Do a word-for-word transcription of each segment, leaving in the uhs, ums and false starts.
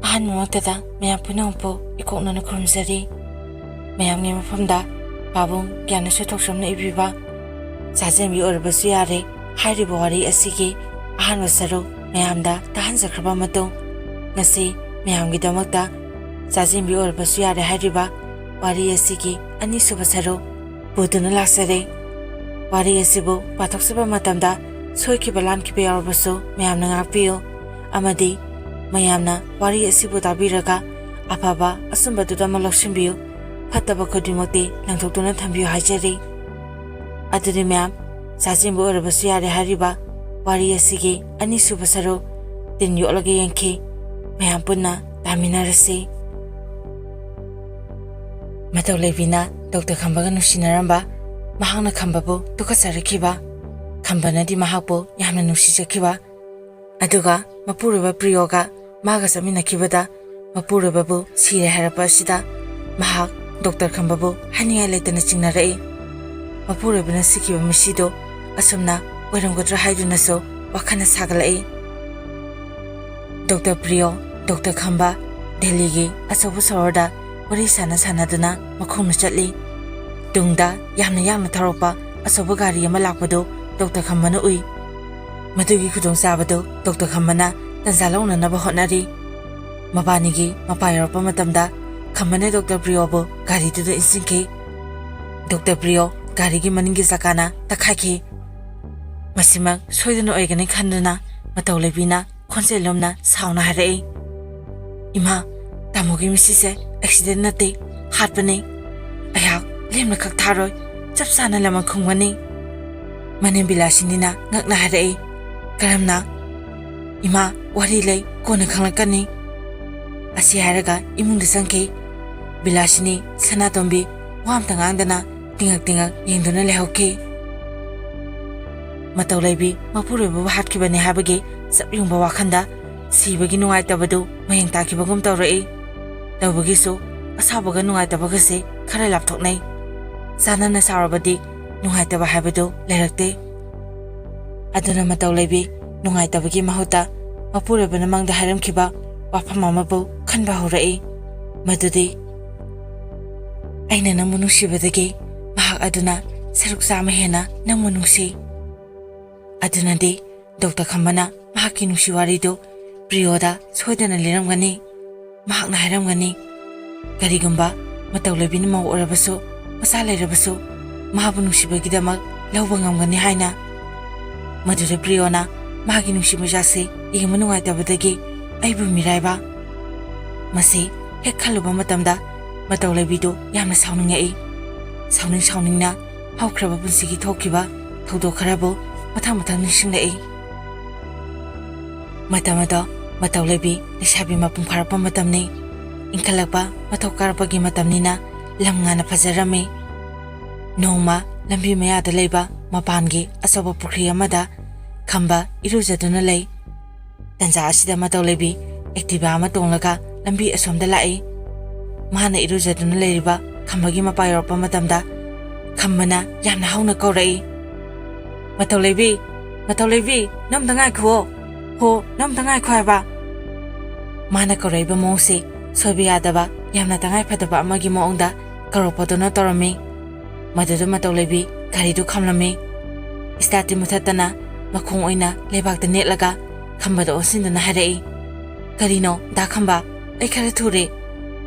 ꯑꯍꯥꯟꯕꯃꯛꯇꯗ ꯃꯌꯥꯝ ꯄꯨꯝꯅꯃꯛꯄꯨ ꯏꯀꯣꯛꯅꯅ ꯈꯨꯔꯨꯝꯖꯔꯤ꯫ ꯃꯌꯥꯝꯒꯤ ꯃꯐꯝꯗ ꯄꯥꯕꯨꯡ ꯒ꯭ꯌꯥꯅꯦꯁꯣꯔ ꯊꯣꯛꯆꯝꯅ ꯏꯕꯤꯕ ꯆꯥꯖꯦꯟꯕꯤ ꯑꯣꯏꯔꯕꯁꯨ ꯌꯥꯔꯦ ꯍꯥꯏꯔꯤꯕ ꯋꯥꯔꯤ ꯑꯁꯤꯒꯤ ꯑꯍꯥꯟꯕ ꯁꯔꯨꯛ ꯃꯌꯥꯝꯗ ꯇꯥꯍꯟꯖꯈ꯭ꯔꯕ ꯃꯇꯨꯡ, ꯉꯁꯤ ꯃꯌꯥꯝꯒꯤꯗꯃꯛꯇ ꯆꯥꯖꯦꯟꯕꯤ ꯑꯣꯏꯔꯕꯁꯨ ꯌꯥꯔꯦ ꯍꯥꯏꯔꯤꯕ ꯋꯥꯔꯤ ꯑꯁꯤꯒꯤ ꯑꯅꯤꯁꯨꯕ ꯁꯔꯨꯛ ꯄꯨꯗꯨꯅ ꯂꯥꯛꯆꯔꯦ꯫ ꯋꯥꯔꯤ ꯑꯁꯤꯕꯨ ꯄꯥꯊꯣꯛꯆꯕ ꯃꯇꯝꯗ ꯁꯣꯏꯈꯤꯕ ꯂꯥꯟꯈꯤꯕ ꯌꯥꯎꯔꯕꯁꯨ ꯃꯌꯥꯝꯅ ꯉꯥꯛꯄꯤꯌꯨ, ꯑꯃꯗꯤ ꯃꯌꯥꯝꯅ ꯋꯥꯔꯤ ꯑꯁꯤꯕꯨ ꯇꯥꯕꯤꯔꯒ ꯑꯐꯕ ꯑꯆꯨꯝꯕꯗꯨꯗꯃꯛ ꯂꯧꯁꯤꯟꯕꯤꯌꯨ, ꯐꯠꯇꯕ ꯈꯨꯗꯤꯡꯃꯛꯇꯤ ꯂꯪꯊꯣꯛꯇꯨꯅ ꯊꯝꯕꯤꯌꯨ ꯍꯥꯏꯖꯔꯤ꯫ ꯑꯗꯨꯗꯤ ꯃꯌꯥꯝ, ꯆꯥꯖꯦꯟꯕ ꯑꯣꯏꯔꯕꯁꯨ ꯌꯥꯔꯦ ꯍꯥꯏꯔꯤꯕ ꯋꯥꯔꯤ ꯑꯁꯤꯒꯤ ꯑꯅꯤꯁꯨꯕ ꯁꯔꯨꯛ ꯇꯤꯟ ꯌꯣꯠꯂꯒ ꯌꯦꯡꯈꯤ꯫ ꯃꯌꯥꯝ ꯄꯨꯟꯅ ꯇꯥꯃꯤꯟꯅꯔꯁꯤ꯫ ꯃꯇꯧ ꯂꯩꯕꯤꯅ ꯗꯣꯛꯇꯔ ꯈꯝꯕꯒ ꯅꯨꯡꯁꯤꯅꯔꯝꯕ, ꯃꯍꯥꯛꯅ ꯈꯝꯕꯕꯨ ꯇꯨꯀꯠꯆꯔꯛꯈꯤꯕ, ꯈꯝꯕꯅꯗꯤ ꯃꯍꯥꯛꯄꯨ ꯌꯥꯝꯅ ꯅꯨꯡꯁꯤꯖꯈꯤꯕ, ꯑꯗꯨꯒ ꯃꯄꯨꯔꯣꯏꯕ ꯄ꯭ꯔꯤꯌꯣꯒ ꯃꯥꯒ ꯆꯠꯃꯤꯟꯅꯈꯤꯕꯗ ꯃꯄꯨꯔꯣꯏꯕꯕꯨ ꯁꯤꯔꯦ ꯍꯥꯏꯔꯛꯄ ꯑꯁꯤꯗ ꯃꯍꯥꯛ ꯗꯣꯛꯇꯔ ꯈꯝꯕꯕꯨ ꯍꯥꯏꯅꯤꯡꯉꯥꯏ ꯂꯩꯇꯅ ꯆꯤꯡꯅꯔꯛꯏ꯫ ꯃꯄꯨꯔꯣꯏꯕꯅ ꯁꯤꯈꯤꯕ ꯃꯤꯁꯤꯗꯣ ꯑꯁꯨꯝꯅ ꯑꯣꯏꯔꯝꯒꯗ꯭ꯔꯥ ꯍꯥꯏꯗꯨꯅꯁꯨ ꯋꯥꯈꯜꯅ ꯁꯥꯒꯠꯂꯛꯏ꯫ ꯗꯣꯛꯇꯔ ꯄ꯭ꯔꯤꯌꯣ, ꯗꯣꯛꯇꯔ ꯈꯝꯕ ꯗꯦꯜꯂꯤꯒꯤ ꯑꯆꯧꯕ ꯁꯣꯍꯣꯔꯗ ꯋꯥꯔꯤ ꯁꯥꯟꯅ ꯁꯥꯟꯅꯗꯨꯅ ꯃꯈꯣꯡꯅ ꯆꯠꯂꯤ꯫ ꯇꯨꯡꯗ ꯌꯥꯝꯅ ꯌꯥꯡꯅ ꯊꯧꯔꯛꯄ ꯑꯆꯧꯕ ꯒꯥꯔꯤ ꯑꯃ ꯂꯥꯛꯄꯗꯨ ꯗꯣꯛꯇꯔ ꯈꯝꯕꯅ ꯎꯏ꯫ ꯃꯗꯨꯒꯤ ꯈꯨꯗꯣꯡꯆꯥꯕꯗꯨ ꯗꯣꯛꯇꯔ ꯈꯝꯕꯅ ꯇꯟꯖꯥ ꯂꯧꯅꯅꯕ ꯍꯣꯠꯅꯔꯤ꯫ ꯃꯕꯥꯅꯤꯒꯤ ꯃꯄꯥ ꯌꯧꯔꯛꯄ ꯃꯇꯝꯗ ꯈꯝꯕꯅ ꯗꯣꯛꯇꯔ ꯄ꯭ꯔꯤꯌꯣꯕꯨ ꯒꯥꯔꯤꯗꯨꯗ ꯏꯟꯁꯤꯟꯈꯤ꯫ ꯗꯣꯛꯇꯔ ꯄ꯭ꯔꯤꯌꯣ ꯒꯥꯔꯤꯒꯤ ꯃꯅꯤꯡꯒꯤ ꯆꯀꯥꯅ ꯇꯛꯈꯥꯏꯈꯤ꯫ ꯃꯁꯤꯃꯛ ꯁꯣꯏꯗꯅ ꯑꯣꯏꯒꯅꯤ ꯈꯟꯗꯨꯅ ꯃꯇꯧ ꯂꯩꯕꯤꯅ ꯈꯣꯟꯖꯦꯜ ꯂꯨꯝꯅ ꯁꯥꯎꯅ ꯍꯥꯏꯔꯛꯏ, "ꯏꯃꯥ, ꯇꯥꯃꯣꯒꯤ ꯃꯤꯁꯤꯁꯦ ꯑꯦꯛꯁꯤꯗꯦꯟ ꯅꯠꯇꯦ, ꯍꯥꯠꯄꯅꯤ꯫ ꯑꯩꯍꯥꯛ ꯂꯦꯝꯅ ꯈꯛ ꯊꯥꯔꯣꯏ, ꯆꯞ ꯆꯥꯅ ꯂꯃꯟ ꯈꯨꯝꯒꯅꯤ꯫" ꯃꯅꯦꯝ ꯕꯤꯂꯥꯁꯤꯅꯤꯅ ꯉꯛꯅ ꯍꯥꯏꯔꯛꯏ, "ꯀꯔꯝꯅ?" "ꯏꯃꯥ, ꯋꯥꯔꯤ ꯂꯩ, ꯀꯣꯟꯅ ꯈꯪꯂꯛꯀꯅꯤ꯫" ꯑꯁꯤ ꯍꯥꯏꯔꯒ ꯏꯃꯨꯡꯗ ꯆꯪꯈꯤ꯫ ꯕꯤꯂꯥꯁꯤꯅꯤ ꯁꯅꯥꯇꯣꯝꯕꯤ ꯋꯥ ꯑꯝꯇ ꯉꯥꯡꯗꯅ ꯇꯤꯉꯛ ꯇꯤꯉꯛ ꯌꯦꯡꯗꯨꯅ ꯂꯩꯍꯧꯈꯤ꯫ ꯃꯇꯧ ꯂꯩꯕꯤ ꯃꯄꯨꯔꯣꯏꯕꯕꯨ ꯍꯥꯠꯈꯤꯕꯅꯤ ꯍꯥꯏꯕꯒꯤ ꯆꯞ ꯌꯨꯡꯕ ꯋꯥꯈꯟꯗ ꯁꯤꯕꯒꯤ ꯅꯨꯡꯉꯥꯏꯇꯕꯗꯨ ꯃꯌꯦꯡ ꯇꯥꯈꯤꯕꯒꯨꯝ ꯇꯧꯔꯛꯏ꯫ ꯇꯧꯕꯒꯤꯁꯨ ꯑꯁꯥꯎꯕꯒ ꯅꯨꯡꯉꯥꯏꯇꯕꯒꯁꯦ ꯈꯔ ꯂꯥꯞꯊꯣꯛꯅꯩ꯫ ꯆꯥꯟꯅꯅ ꯁꯥꯎꯔꯕꯗꯤ ꯅꯨꯡꯉꯥꯏꯇꯕ ꯍꯥꯏꯕꯗꯨ ꯂꯩꯔꯛꯇꯦ꯫ ꯑꯗꯨꯅ ꯃꯇꯧ ꯂꯩꯕꯤ ꯅꯨꯡꯉꯥꯏꯇꯕꯒꯤ ꯃꯍꯨꯠꯇ ꯃꯄꯨꯔꯣꯏꯕꯅ ꯃꯪꯗ ꯍꯥꯏꯔꯝꯈꯤꯕ ꯋꯥꯐꯝ ꯑꯃꯕꯨ ꯈꯟꯕ ꯍꯧꯔꯛꯏ꯫ ꯃꯗꯨꯗꯤ, ꯑꯩꯅ ꯅꯪꯕꯨ ꯅꯨꯡꯁꯤꯕꯗꯒꯤ ꯃꯍꯥꯛ ꯑꯗꯨꯅ ꯁꯔꯨꯛ ꯆꯥꯝꯃ ꯍꯦꯟꯅ ꯅꯪꯕꯨ ꯅꯨꯡꯁꯤ꯫ ꯑꯗꯨꯅꯗꯤ ꯗꯣꯛꯇꯔ ꯈꯝꯕꯅ ꯃꯍꯥꯛꯀꯤ ꯅꯨꯡꯁꯤ ꯋꯥꯔꯤꯗꯨ ꯄ꯭ꯔꯤꯌꯣꯗ ꯁꯣꯏꯗꯅ ꯂꯤꯔꯝꯒꯅꯤ꯫ ꯃꯍꯥꯛꯅ ꯍꯥꯏꯔꯝꯒꯅꯤ, ꯀꯔꯤꯒꯨꯝꯕ ꯃꯇꯧ ꯂꯩꯕꯤꯅ ꯃꯧ ꯑꯣꯏꯔꯕꯁꯨ, ꯃꯆꯥ ꯂꯩꯔꯕꯁꯨ, ꯃꯍꯥꯛꯄꯨ ꯅꯨꯡꯁꯤꯕꯒꯤꯗꯃꯛ ꯂꯧꯕ ꯉꯝꯒꯅꯤ ꯍꯥꯏꯅ꯫ ꯃꯗꯨꯗ ꯄ꯭ꯔꯤꯌꯣꯅ ꯃꯍꯥꯛꯀꯤ ꯅꯨꯡꯁꯤ ꯃꯆꯥꯁꯤ ꯌꯦꯡꯕ ꯅꯨꯡꯉꯥꯏꯇꯕꯗꯒꯤ ꯑꯩꯕꯨ ꯃꯤꯔꯥꯏꯕ꯫ ꯃꯁꯤ ꯍꯦꯛ ꯈꯜꯂꯨꯕ ꯃꯇꯝꯗ ꯃꯇꯧ ꯂꯩꯕꯤꯗꯨ ꯌꯥꯝꯅ ꯁꯥꯎꯅꯤꯡꯉꯛꯏ꯫ ꯁꯥꯎꯅꯤꯡ ꯁꯥꯎꯅꯤꯡꯅ ꯍꯧꯈ꯭ꯔꯕ ꯄꯨꯟꯁꯤꯒꯤ ꯊꯣꯛꯈꯤꯕ ꯊꯧꯗꯣꯛ ꯈꯔꯕꯨ ꯃꯊꯪ ꯃꯊꯪ ꯅꯤꯡꯁꯤꯡꯂꯛꯏ꯫ ꯃꯇꯝ ꯑꯗꯣ ꯃꯇꯧ ꯂꯩꯕꯤ ꯂꯩꯁꯥꯕꯤ ꯃꯄꯨꯡ ꯐꯥꯔꯛꯄ ꯃꯇꯝꯅꯤ꯫ ꯏꯟꯈꯠꯂꯛꯄ ꯃꯊꯧ ꯀꯥꯔꯛꯄꯒꯤ ꯃꯇꯝꯅꯤꯅ ꯂꯝ ꯉꯥꯟꯅ ꯐꯖꯔꯝꯃꯤ꯫ ꯅꯣꯡꯃ ꯂꯝꯕꯤ ꯃꯌꯥꯗ ꯂꯩꯕ ꯃꯄꯥꯟꯒꯤ ꯑꯆꯧꯕ ꯄꯨꯈ꯭ꯔꯤ ꯑꯃꯗ ꯈꯝꯕ ꯏꯔꯨꯖꯗꯨꯅ ꯂꯩ꯫ ꯇꯟꯖꯥ ꯑꯁꯤꯗ ꯃꯇꯧ ꯂꯩꯕꯤ ꯑꯦꯛꯇꯤꯚꯥ ꯑꯃ ꯇꯣꯡꯂꯒ ꯂꯝꯕꯤ ꯑꯁꯣꯝꯗ ꯂꯥꯛꯏ꯫ ꯃꯍꯥꯛꯅ ꯏꯔꯨꯖꯗꯨꯅ ꯂꯩꯔꯤꯕ ꯈꯝꯕꯒꯤ ꯃꯄꯥ ꯌꯧꯔꯛꯄ ꯃꯇꯝꯗ ꯈꯝꯕꯅ ꯌꯥꯝꯅ ꯍꯧꯅ ꯀꯧꯔꯛꯏ, "ꯃꯇꯧ ꯂꯩꯕꯤ, ꯃꯇꯧ ꯂꯩꯕꯤ, ꯅꯝꯇ ꯉꯥꯏꯈꯨꯑꯣ꯫ ꯍꯣ, ꯅꯝꯇ ꯉꯥꯏꯈꯣ ꯍꯥꯏꯕ꯫" ꯃꯥꯅ ꯀꯧꯔꯛꯏꯕ ꯃꯑꯣꯡꯁꯦ ꯁꯣꯏꯕ ꯌꯥꯗꯕ, ꯌꯥꯝꯅ ꯇꯉꯥꯏ ꯐꯗꯕ ꯑꯃꯒꯤ ꯃꯑꯣꯡꯗ ꯀꯧꯔꯛꯄꯗꯨꯅ ꯇꯧꯔꯝꯃꯤ꯫ ꯃꯗꯨꯗ ꯃꯇꯧ ꯂꯩꯕꯤ ꯒꯥꯔꯤꯗꯨ ꯈꯥꯝꯂꯝꯃꯤ꯫ ꯏꯁꯇꯥꯔꯠꯇꯤ ꯃꯨꯊꯠꯇꯅ ꯃꯈꯣꯡ ꯑꯣꯏꯅ ꯂꯩꯕꯥꯛꯇ ꯅꯦꯠꯂꯒ ꯈꯝꯕꯗ ꯑꯣꯟꯁꯤꯟꯗꯨꯅ ꯍꯥꯏꯔꯛꯏ, "ꯀꯔꯤꯅꯣ, ꯗꯥ ꯈꯝꯕ? ꯑꯩ ꯈꯔ ꯊꯨꯔꯦ꯫"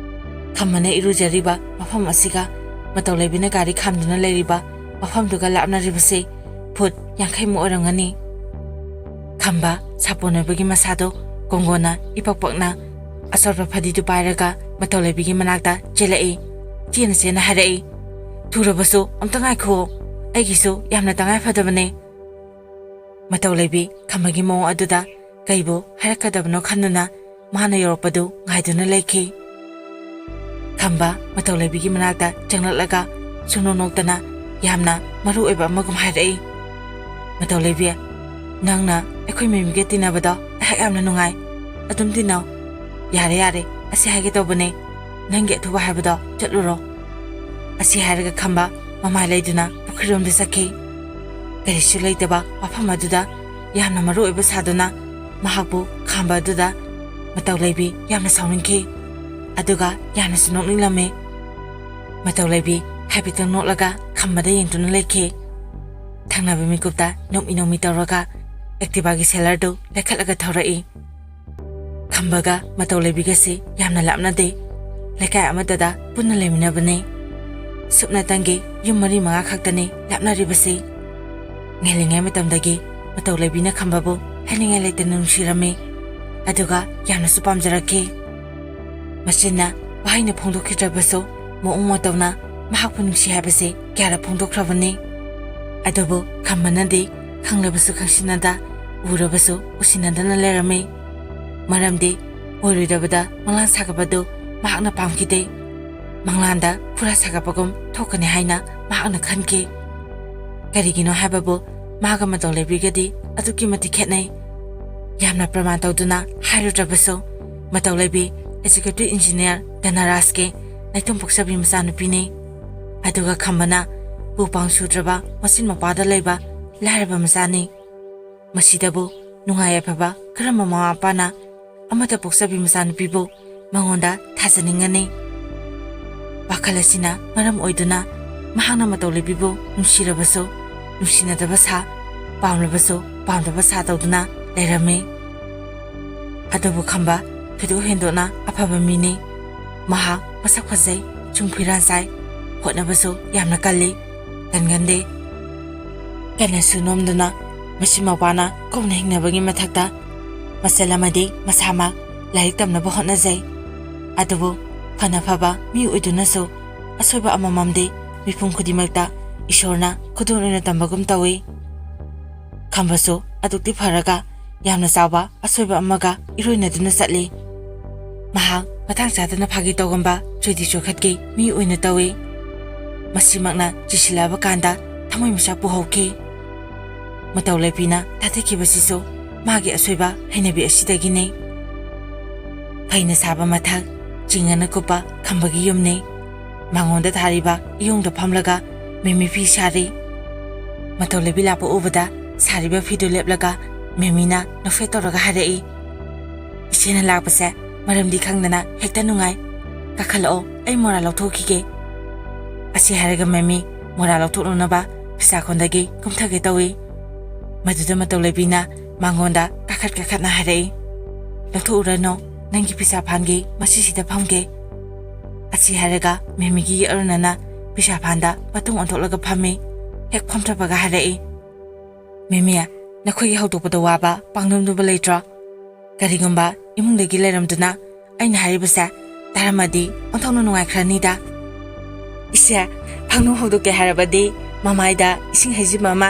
ꯈꯝꯕꯅ ꯏꯔꯨꯖꯔꯤꯕ ꯃꯐꯝ ꯑꯁꯤꯒ ꯃꯇꯧ ꯂꯩꯕꯤꯅ ꯒꯥꯔꯤ ꯈꯥꯝꯗꯨꯅ ꯂꯩꯔꯤꯕ ꯃꯐꯝꯗꯨꯒ ꯂꯥꯞꯅꯔꯤꯕꯁꯤ ꯐꯨꯠ ꯌꯥꯡꯈꯩꯃꯨꯛ ꯑꯣꯏꯔꯝꯒꯅꯤ꯫ ꯈꯝꯕ ꯁꯥꯄꯣꯟ ꯑꯣꯏꯕꯒꯤ ꯃꯁꯥꯗꯣ ꯀꯣꯡꯒꯣꯟꯅ ꯏꯄꯛ ꯄꯛꯅ ꯑꯆꯣꯠꯄ ꯐꯗꯤꯗꯨ ꯄꯥꯏꯔꯒ ꯃꯇꯧ ꯂꯩꯕꯤꯒꯤ ꯃꯅꯥꯛꯇ ꯆꯦꯜꯂꯛꯏ꯫ ꯆꯦꯅ ꯆꯦꯅ ꯍꯥꯏꯔꯛꯏ, "ꯊꯨꯔꯕꯁꯨ ꯑꯝꯇ ꯉꯥꯏꯈꯨꯑꯣ, ꯑꯩꯒꯤꯁꯨ ꯌꯥꯝꯅ ꯇꯉꯥꯏ ꯐꯗꯕꯅꯦ꯫" ꯃꯇꯧ ꯂꯩꯕꯤ ꯈꯝꯕꯒꯤ ꯃꯑꯣꯡ ꯑꯗꯨꯗ ꯀꯩꯕꯨ ꯍꯥꯏꯔꯛꯀꯗꯕꯅꯣ ꯈꯟꯗꯨꯅ ꯃꯥꯅ ꯌꯧꯔꯛꯄꯗꯨ ꯉꯥꯏꯗꯨꯅ ꯂꯩꯈꯤ꯫ ꯈꯝꯕ ꯃꯇꯧ ꯂꯩꯕꯤꯒꯤ ꯃꯅꯥꯛꯇ ꯆꯪꯂꯛꯂꯒ ꯁꯨꯡꯅꯣꯛ ꯅꯣꯛꯇꯅ ꯌꯥꯝꯅ ꯃꯔꯨ ꯑꯣꯏꯕ ꯑꯃꯒꯨꯝ ꯍꯥꯏꯔꯛꯏ, "ꯃꯇꯧ ꯂꯩꯕꯤ, ꯅꯪꯅ ꯑꯩꯈꯣꯏ ꯃꯦꯝꯒ ꯇꯤꯟꯅꯕꯗꯣ ꯑꯩꯍꯥꯛ ꯌꯥꯝꯅ ꯅꯨꯡꯉꯥꯏ꯫ ꯑꯗꯨꯝ ꯇꯤꯟꯅꯧ꯫ ꯌꯥꯔꯦ, ꯌꯥꯔꯦ, ꯑꯁꯤ ꯍꯥꯏꯒꯦ ꯇꯧꯕꯅꯦ, ꯅꯪꯒꯤ ꯑꯊꯨꯕ ꯍꯥꯏꯕꯗꯣ ꯆꯠꯂꯨꯔꯣ꯫" ꯑꯁꯤ ꯍꯥꯏꯔꯒ ꯈꯝꯕ ꯃꯃꯥꯏ ꯂꯩꯗꯨꯅ ꯄꯨꯈ꯭ꯔꯤꯔꯣꯝꯗ ꯆꯠꯈꯤ꯫ ꯀꯔꯤꯁꯨ ꯂꯩꯇꯕ ꯃꯐꯝ ꯑꯗꯨꯗ ꯌꯥꯝꯅ ꯃꯔꯨ ꯑꯣꯏꯕ ꯁꯥꯗꯨꯅ ꯃꯍꯥꯛꯄꯨ ꯈꯥꯝꯕ ꯑꯗꯨꯗ ꯃꯇꯧ ꯂꯩꯕꯤ ꯌꯥꯝꯅ ꯁꯥꯎꯅꯤꯡꯈꯤ꯫ ꯑꯗꯨꯒ ꯌꯥꯝꯅꯁꯨ ꯅꯣꯛꯅꯤꯡꯂꯝꯃꯤ꯫ ꯃꯇꯧ ꯂꯩꯕꯤ ꯍꯥꯏꯐꯦꯠꯇꯪ ꯅꯣꯛꯂꯒ ꯈꯝꯕꯗ ꯌꯦꯡꯗꯨꯅ ꯂꯩꯈꯤ꯫ ꯊꯪꯅꯕ ꯃꯤꯀꯨꯞꯇ ꯅꯣꯛꯃꯤ ꯅꯣꯛꯃꯤ ꯇꯧꯔꯒ ꯑꯦꯛꯇꯤꯚꯥꯒꯤ ꯁꯦꯂꯔꯗꯨ ꯂꯩꯈꯠꯂꯒ ꯊꯧꯔꯛꯏ꯫ ꯈꯝꯕꯒ ꯃꯇꯧ ꯂꯩꯕꯤꯒꯁꯤ ꯌꯥꯝꯅ ꯂꯥꯞꯅꯗꯦ꯫ ꯂꯩꯀꯥꯏ ꯑꯃꯠꯇꯗ ꯄꯨꯟꯅ ꯂꯩꯃꯤꯟꯅꯕꯅꯤ꯫ ꯁꯨꯞꯅꯇꯪꯒꯤ ꯌꯨꯝ ꯃꯔꯤ ꯃꯉꯥ ꯈꯛꯇꯅꯤ ꯂꯥꯞꯅꯔꯤꯕꯁꯤ꯫ ꯉꯜꯂꯤꯉꯩ ꯃꯇꯝꯗꯒꯤ ꯃꯇꯧ ꯂꯩꯕꯤꯅ ꯈꯝꯕꯕꯨ ꯍꯥꯏꯅꯤꯡꯉꯥꯏ ꯂꯩꯇꯅ ꯅꯨꯡꯁꯤꯔꯝꯃꯤ꯫ ꯑꯗꯨꯒ ꯌꯥꯝꯅꯁꯨ ꯄꯥꯝꯖꯔꯛꯈꯤ꯫ ꯃꯆꯤꯟꯅ ꯋꯥꯍꯩꯅ ꯐꯣꯡꯗꯣꯛꯈꯤꯗ꯭ꯔꯕꯁꯨ ꯃꯑꯣꯡ ꯃꯇꯧꯅ ꯃꯍꯥꯛꯄꯨ ꯅꯨꯡꯁꯤ ꯍꯥꯏꯕꯁꯤ ꯀꯌꯥꯔꯛ ꯐꯣꯡꯗꯣꯛꯈ꯭ꯔꯕꯅꯤ꯫ ꯑꯗꯨꯕꯨ ꯈꯝꯕꯅꯗꯤ ꯈꯪꯂꯕꯁꯨ ꯈꯪꯁꯤꯟꯅꯗ, ꯎꯔꯕꯁꯨ ꯎꯁꯤꯟꯅꯗꯅ ꯂꯩꯔꯝꯃꯤ꯫ ꯃꯔꯝꯗꯤ ꯑꯣꯏꯔꯣꯏꯗꯕꯗ ꯃꯪꯂꯥꯟ ꯁꯥꯒꯠꯄꯗꯨ ꯃꯍꯥꯛꯅ ꯄꯥꯝꯈꯤꯗꯦ꯫ ꯃꯪꯂꯥꯟꯗ ꯈꯨꯔꯥ ꯁꯥꯒꯠꯄꯒꯨꯝ ꯊꯣꯛꯀꯅꯤ ꯍꯥꯏꯅ ꯃꯍꯥꯛꯅ ꯈꯟꯈꯤ꯫ ꯀꯔꯤꯒꯤꯅꯣ ꯍꯥꯏꯕꯕꯨ ꯃꯥꯒ ꯃꯇꯧ ꯂꯩꯕꯤꯒꯗꯤ ꯑꯗꯨꯛꯀꯤ ꯃꯇꯤꯛ ꯈꯦꯠꯅꯩ꯫ ꯌꯥꯝꯅ ꯄ꯭ꯔꯃꯥꯟ ꯇꯧꯗꯨꯅ ꯍꯥꯏꯔꯨꯗ꯭ꯔꯕꯁꯨ ꯃꯇꯧ ꯂꯩꯕꯤ ꯑꯦꯛꯖꯤꯀ꯭ꯌꯨꯇꯤꯚ ꯏꯟꯖꯤꯅꯤꯌꯥꯔ ꯙꯅꯔꯥꯖꯀꯤ ꯅꯥꯏꯇꯣꯝ ꯄꯣꯛꯆꯕꯤ ꯃꯆꯥꯅꯨꯄꯤꯅꯤ꯫ ꯑꯗꯨꯒ ꯈꯝꯕꯅ ꯄꯨ ꯄꯥꯡ ꯁꯨꯗ꯭ꯔꯕ ꯃꯆꯤꯟ ꯃꯧꯄ꯭ꯋꯥꯗ ꯂꯩꯕ ꯂꯥꯏꯔꯕ ꯃꯆꯥꯅꯤ꯫ ꯃꯁꯤꯗꯕꯨ ꯅꯨꯡꯉꯥꯏ ꯌꯥꯏꯐꯕ ꯀꯔꯝꯕ ꯃꯃꯥ ꯃꯄꯥꯅ ꯑꯃꯠꯇ ꯄꯣꯛꯆꯕꯤ ꯃꯆꯥꯅꯨꯄꯤꯕꯨ ꯃꯉꯣꯟꯗ ꯊꯥꯖꯅꯤꯡꯒꯅꯤ? ꯋꯥꯈꯜ ꯑꯁꯤꯅ ꯃꯔꯝ ꯑꯣꯏꯗꯨꯅ ꯃꯍꯥꯛꯅ ꯃꯇꯧ ꯂꯩꯕꯤꯕꯨ ꯅꯨꯡꯁꯤꯔꯕꯁꯨ ꯅꯨꯡꯁꯤꯅꯗꯕ ꯁꯥ, ꯄꯥꯝꯂꯕꯁꯨ ꯄꯥꯝꯗꯕ ꯁꯥ ꯇꯧꯗꯨꯅ ꯂꯩꯔꯝꯃꯤ꯫ ꯑꯗꯨꯕꯨ ꯈꯝꯕ ꯊꯣꯏꯗꯣꯛ ꯍꯦꯟꯗꯣꯛꯅ ꯑꯐꯕ ꯃꯤꯅꯤ꯫ ꯃꯍꯥꯛ ꯃꯁꯛ ꯐꯖꯩ, ꯆꯨꯡ ꯐꯤꯔꯥꯟ ꯆꯥꯏ, ꯍꯣꯠꯅꯕꯁꯨ ꯌꯥꯝꯅ ꯀꯜꯂꯤ, ꯇꯟꯒꯟꯗꯦ꯫ ꯀꯟꯅꯁꯨ ꯅꯣꯝꯗꯨꯅ ꯃꯆꯤꯟ ꯃꯧꯄ꯭ꯋꯥꯅ ꯀꯧꯅ ꯍꯤꯡꯅꯕꯒꯤ ꯃꯊꯛꯇ ꯃꯆꯜ ꯑꯃꯗꯤ ꯃꯁꯥꯃꯛ ꯂꯥꯏꯔꯤꯛ ꯇꯝꯅꯕ ꯍꯣꯠꯅꯖꯩ꯫ ꯑꯗꯨꯕꯨ ꯐꯅ ꯐꯕ ꯃꯤ ꯑꯣꯏꯗꯨꯅꯁꯨ ꯑꯁꯣꯏꯕ ꯑꯃꯃꯝꯗꯤ ꯃꯤꯄꯨꯝ ꯈꯨꯗꯤꯡꯃꯛꯇ ꯏꯁꯣꯔꯅ ꯈꯨꯗꯣꯜ ꯑꯣꯏꯅ ꯇꯝꯕꯒꯨꯝ ꯇꯧꯏ꯫ ꯈꯝꯕꯁꯨ ꯑꯗꯨꯛꯇꯤ ꯐꯔꯒ ꯌꯥꯝꯅ ꯆꯥꯎꯕ ꯑꯁꯣꯏꯕ ꯑꯃꯒ ꯏꯔꯣꯏꯅꯗꯨꯅ ꯆꯠꯂꯤ꯫ ꯃꯍꯥꯛ ꯃꯇꯥꯡ ꯆꯥꯗꯅ ꯐꯥꯒꯤ ꯇꯧꯒꯟꯕ ꯆꯣꯏꯗꯤ ꯆꯣꯏꯈꯠꯀꯤ ꯃꯤ ꯑꯣꯏꯅ ꯇꯧꯏ꯫ ꯃꯁꯤꯃꯛꯅ ꯆꯤꯁꯤꯜꯂꯛꯑꯕ ꯀꯥꯟꯗ ꯊꯃꯣꯏ ꯃꯤꯁꯥ ꯄꯨꯍꯧꯈꯤ꯫ ꯃꯇꯧ ꯂꯩꯕꯤꯅ ꯊꯥꯗꯈꯤꯕꯁꯤꯁꯨ ꯃꯥꯒꯤ ꯑꯁꯣꯏꯕ ꯍꯩꯅꯕꯤ ꯑꯁꯤꯗꯒꯤꯅꯤ꯫ ꯐꯩꯅ ꯁꯥꯕ ꯃꯊꯛ, ꯆꯤꯡꯉꯅ ꯀꯨꯞꯄ ꯈꯝꯕꯒꯤ ꯌꯨꯝꯅꯤ꯫ ꯃꯉꯣꯟꯗ ꯊꯥꯔꯤꯕ ꯏꯌꯣꯡꯗ ꯐꯝꯂꯒ ꯃꯦꯃꯤ ꯐꯤ ꯁꯥꯔꯤ꯫ ꯃꯇꯧ ꯂꯩꯕꯤ ꯂꯥꯛꯄ ꯎꯕꯗ ꯁꯥꯔꯤꯕ ꯐꯤꯗꯨ ꯂꯦꯞꯂꯒ ꯃꯦꯃꯤꯅ ꯅꯣꯛꯐꯦꯠ ꯇꯧꯔꯒ ꯍꯥꯏꯔꯛꯏ, "ꯏꯆꯦꯅ ꯂꯥꯛꯄꯁꯦ ꯃꯔꯝꯗꯤ ꯈꯪꯗꯅ ꯍꯦꯛꯇ ꯅꯨꯡꯉꯥꯏ꯫ ꯀꯥꯈꯠꯂꯛꯑꯣ, ꯑꯩ ꯃꯣꯔꯥ ꯂꯧꯊꯣꯛꯈꯤꯒꯦ"꯫ ꯑꯁꯤ ꯍꯥꯏꯔꯒ ꯃꯦꯃꯤ ꯃꯣꯔꯥ ꯂꯧꯊꯣꯛꯅꯅꯕ ꯐꯤꯁꯥꯈꯣꯟꯗꯒꯤ ꯀꯨꯝꯊꯒꯦ ꯇꯧꯏ꯫ ꯃꯗꯨꯗ ꯃꯇꯧ ꯂꯩꯕꯤꯅ ꯃꯉꯣꯟꯗ ꯀꯥꯈꯠ ꯀꯥꯈꯠꯅ ꯍꯥꯏꯔꯛꯏ, "ꯂꯧꯊꯣꯛꯎꯔꯅꯨ, ꯅꯪꯒꯤ ꯐꯤꯁꯥ ꯐꯥꯟꯒꯤ ꯃꯁꯤꯁꯤꯗ ꯐꯝꯒꯦ"꯫ ꯑꯁꯤ ꯍꯥꯏꯔꯒ ꯃꯦꯃꯤꯒꯤ ꯑꯔꯨꯅꯅ ꯐꯤꯁꯥ ꯐꯥꯟꯗ ꯃꯇꯨꯡ ꯑꯣꯟꯊꯣꯛꯂꯒ ꯐꯝꯃꯤ꯫ ꯍꯦꯛ ꯐꯝꯊꯕꯒ ꯍꯥꯏꯔꯛꯏ, "ꯃꯦꯃꯤ, ꯅꯈꯣꯏꯒꯤ ꯍꯧꯗꯣꯛꯄꯗ ꯋꯥꯕ ꯄꯥꯡꯗꯝꯗꯨꯕ ꯂꯩꯇ꯭ꯔꯣ? ꯀꯔꯤꯒꯨꯝꯕ ꯏꯃꯨꯡꯗꯒꯤ ꯂꯩꯔꯝꯗꯨꯅ ꯑꯩꯅ ꯍꯥꯏꯔꯤꯕꯁꯦ ꯇꯥꯔꯝꯃꯗꯤ ꯑꯣꯟꯊꯣꯛꯅ ꯅꯨꯡꯉꯥꯏꯈ꯭ꯔꯅꯤꯗ"꯫ "ꯏꯆꯦ, ꯄꯥꯡꯗꯝ ꯍꯧꯗꯣꯛꯀꯦ ꯍꯥꯏꯔꯕꯗꯤ ꯃꯃꯥꯏꯗ ꯏꯁꯤꯡ ꯍꯩꯖꯤꯟꯕ ꯑꯃ,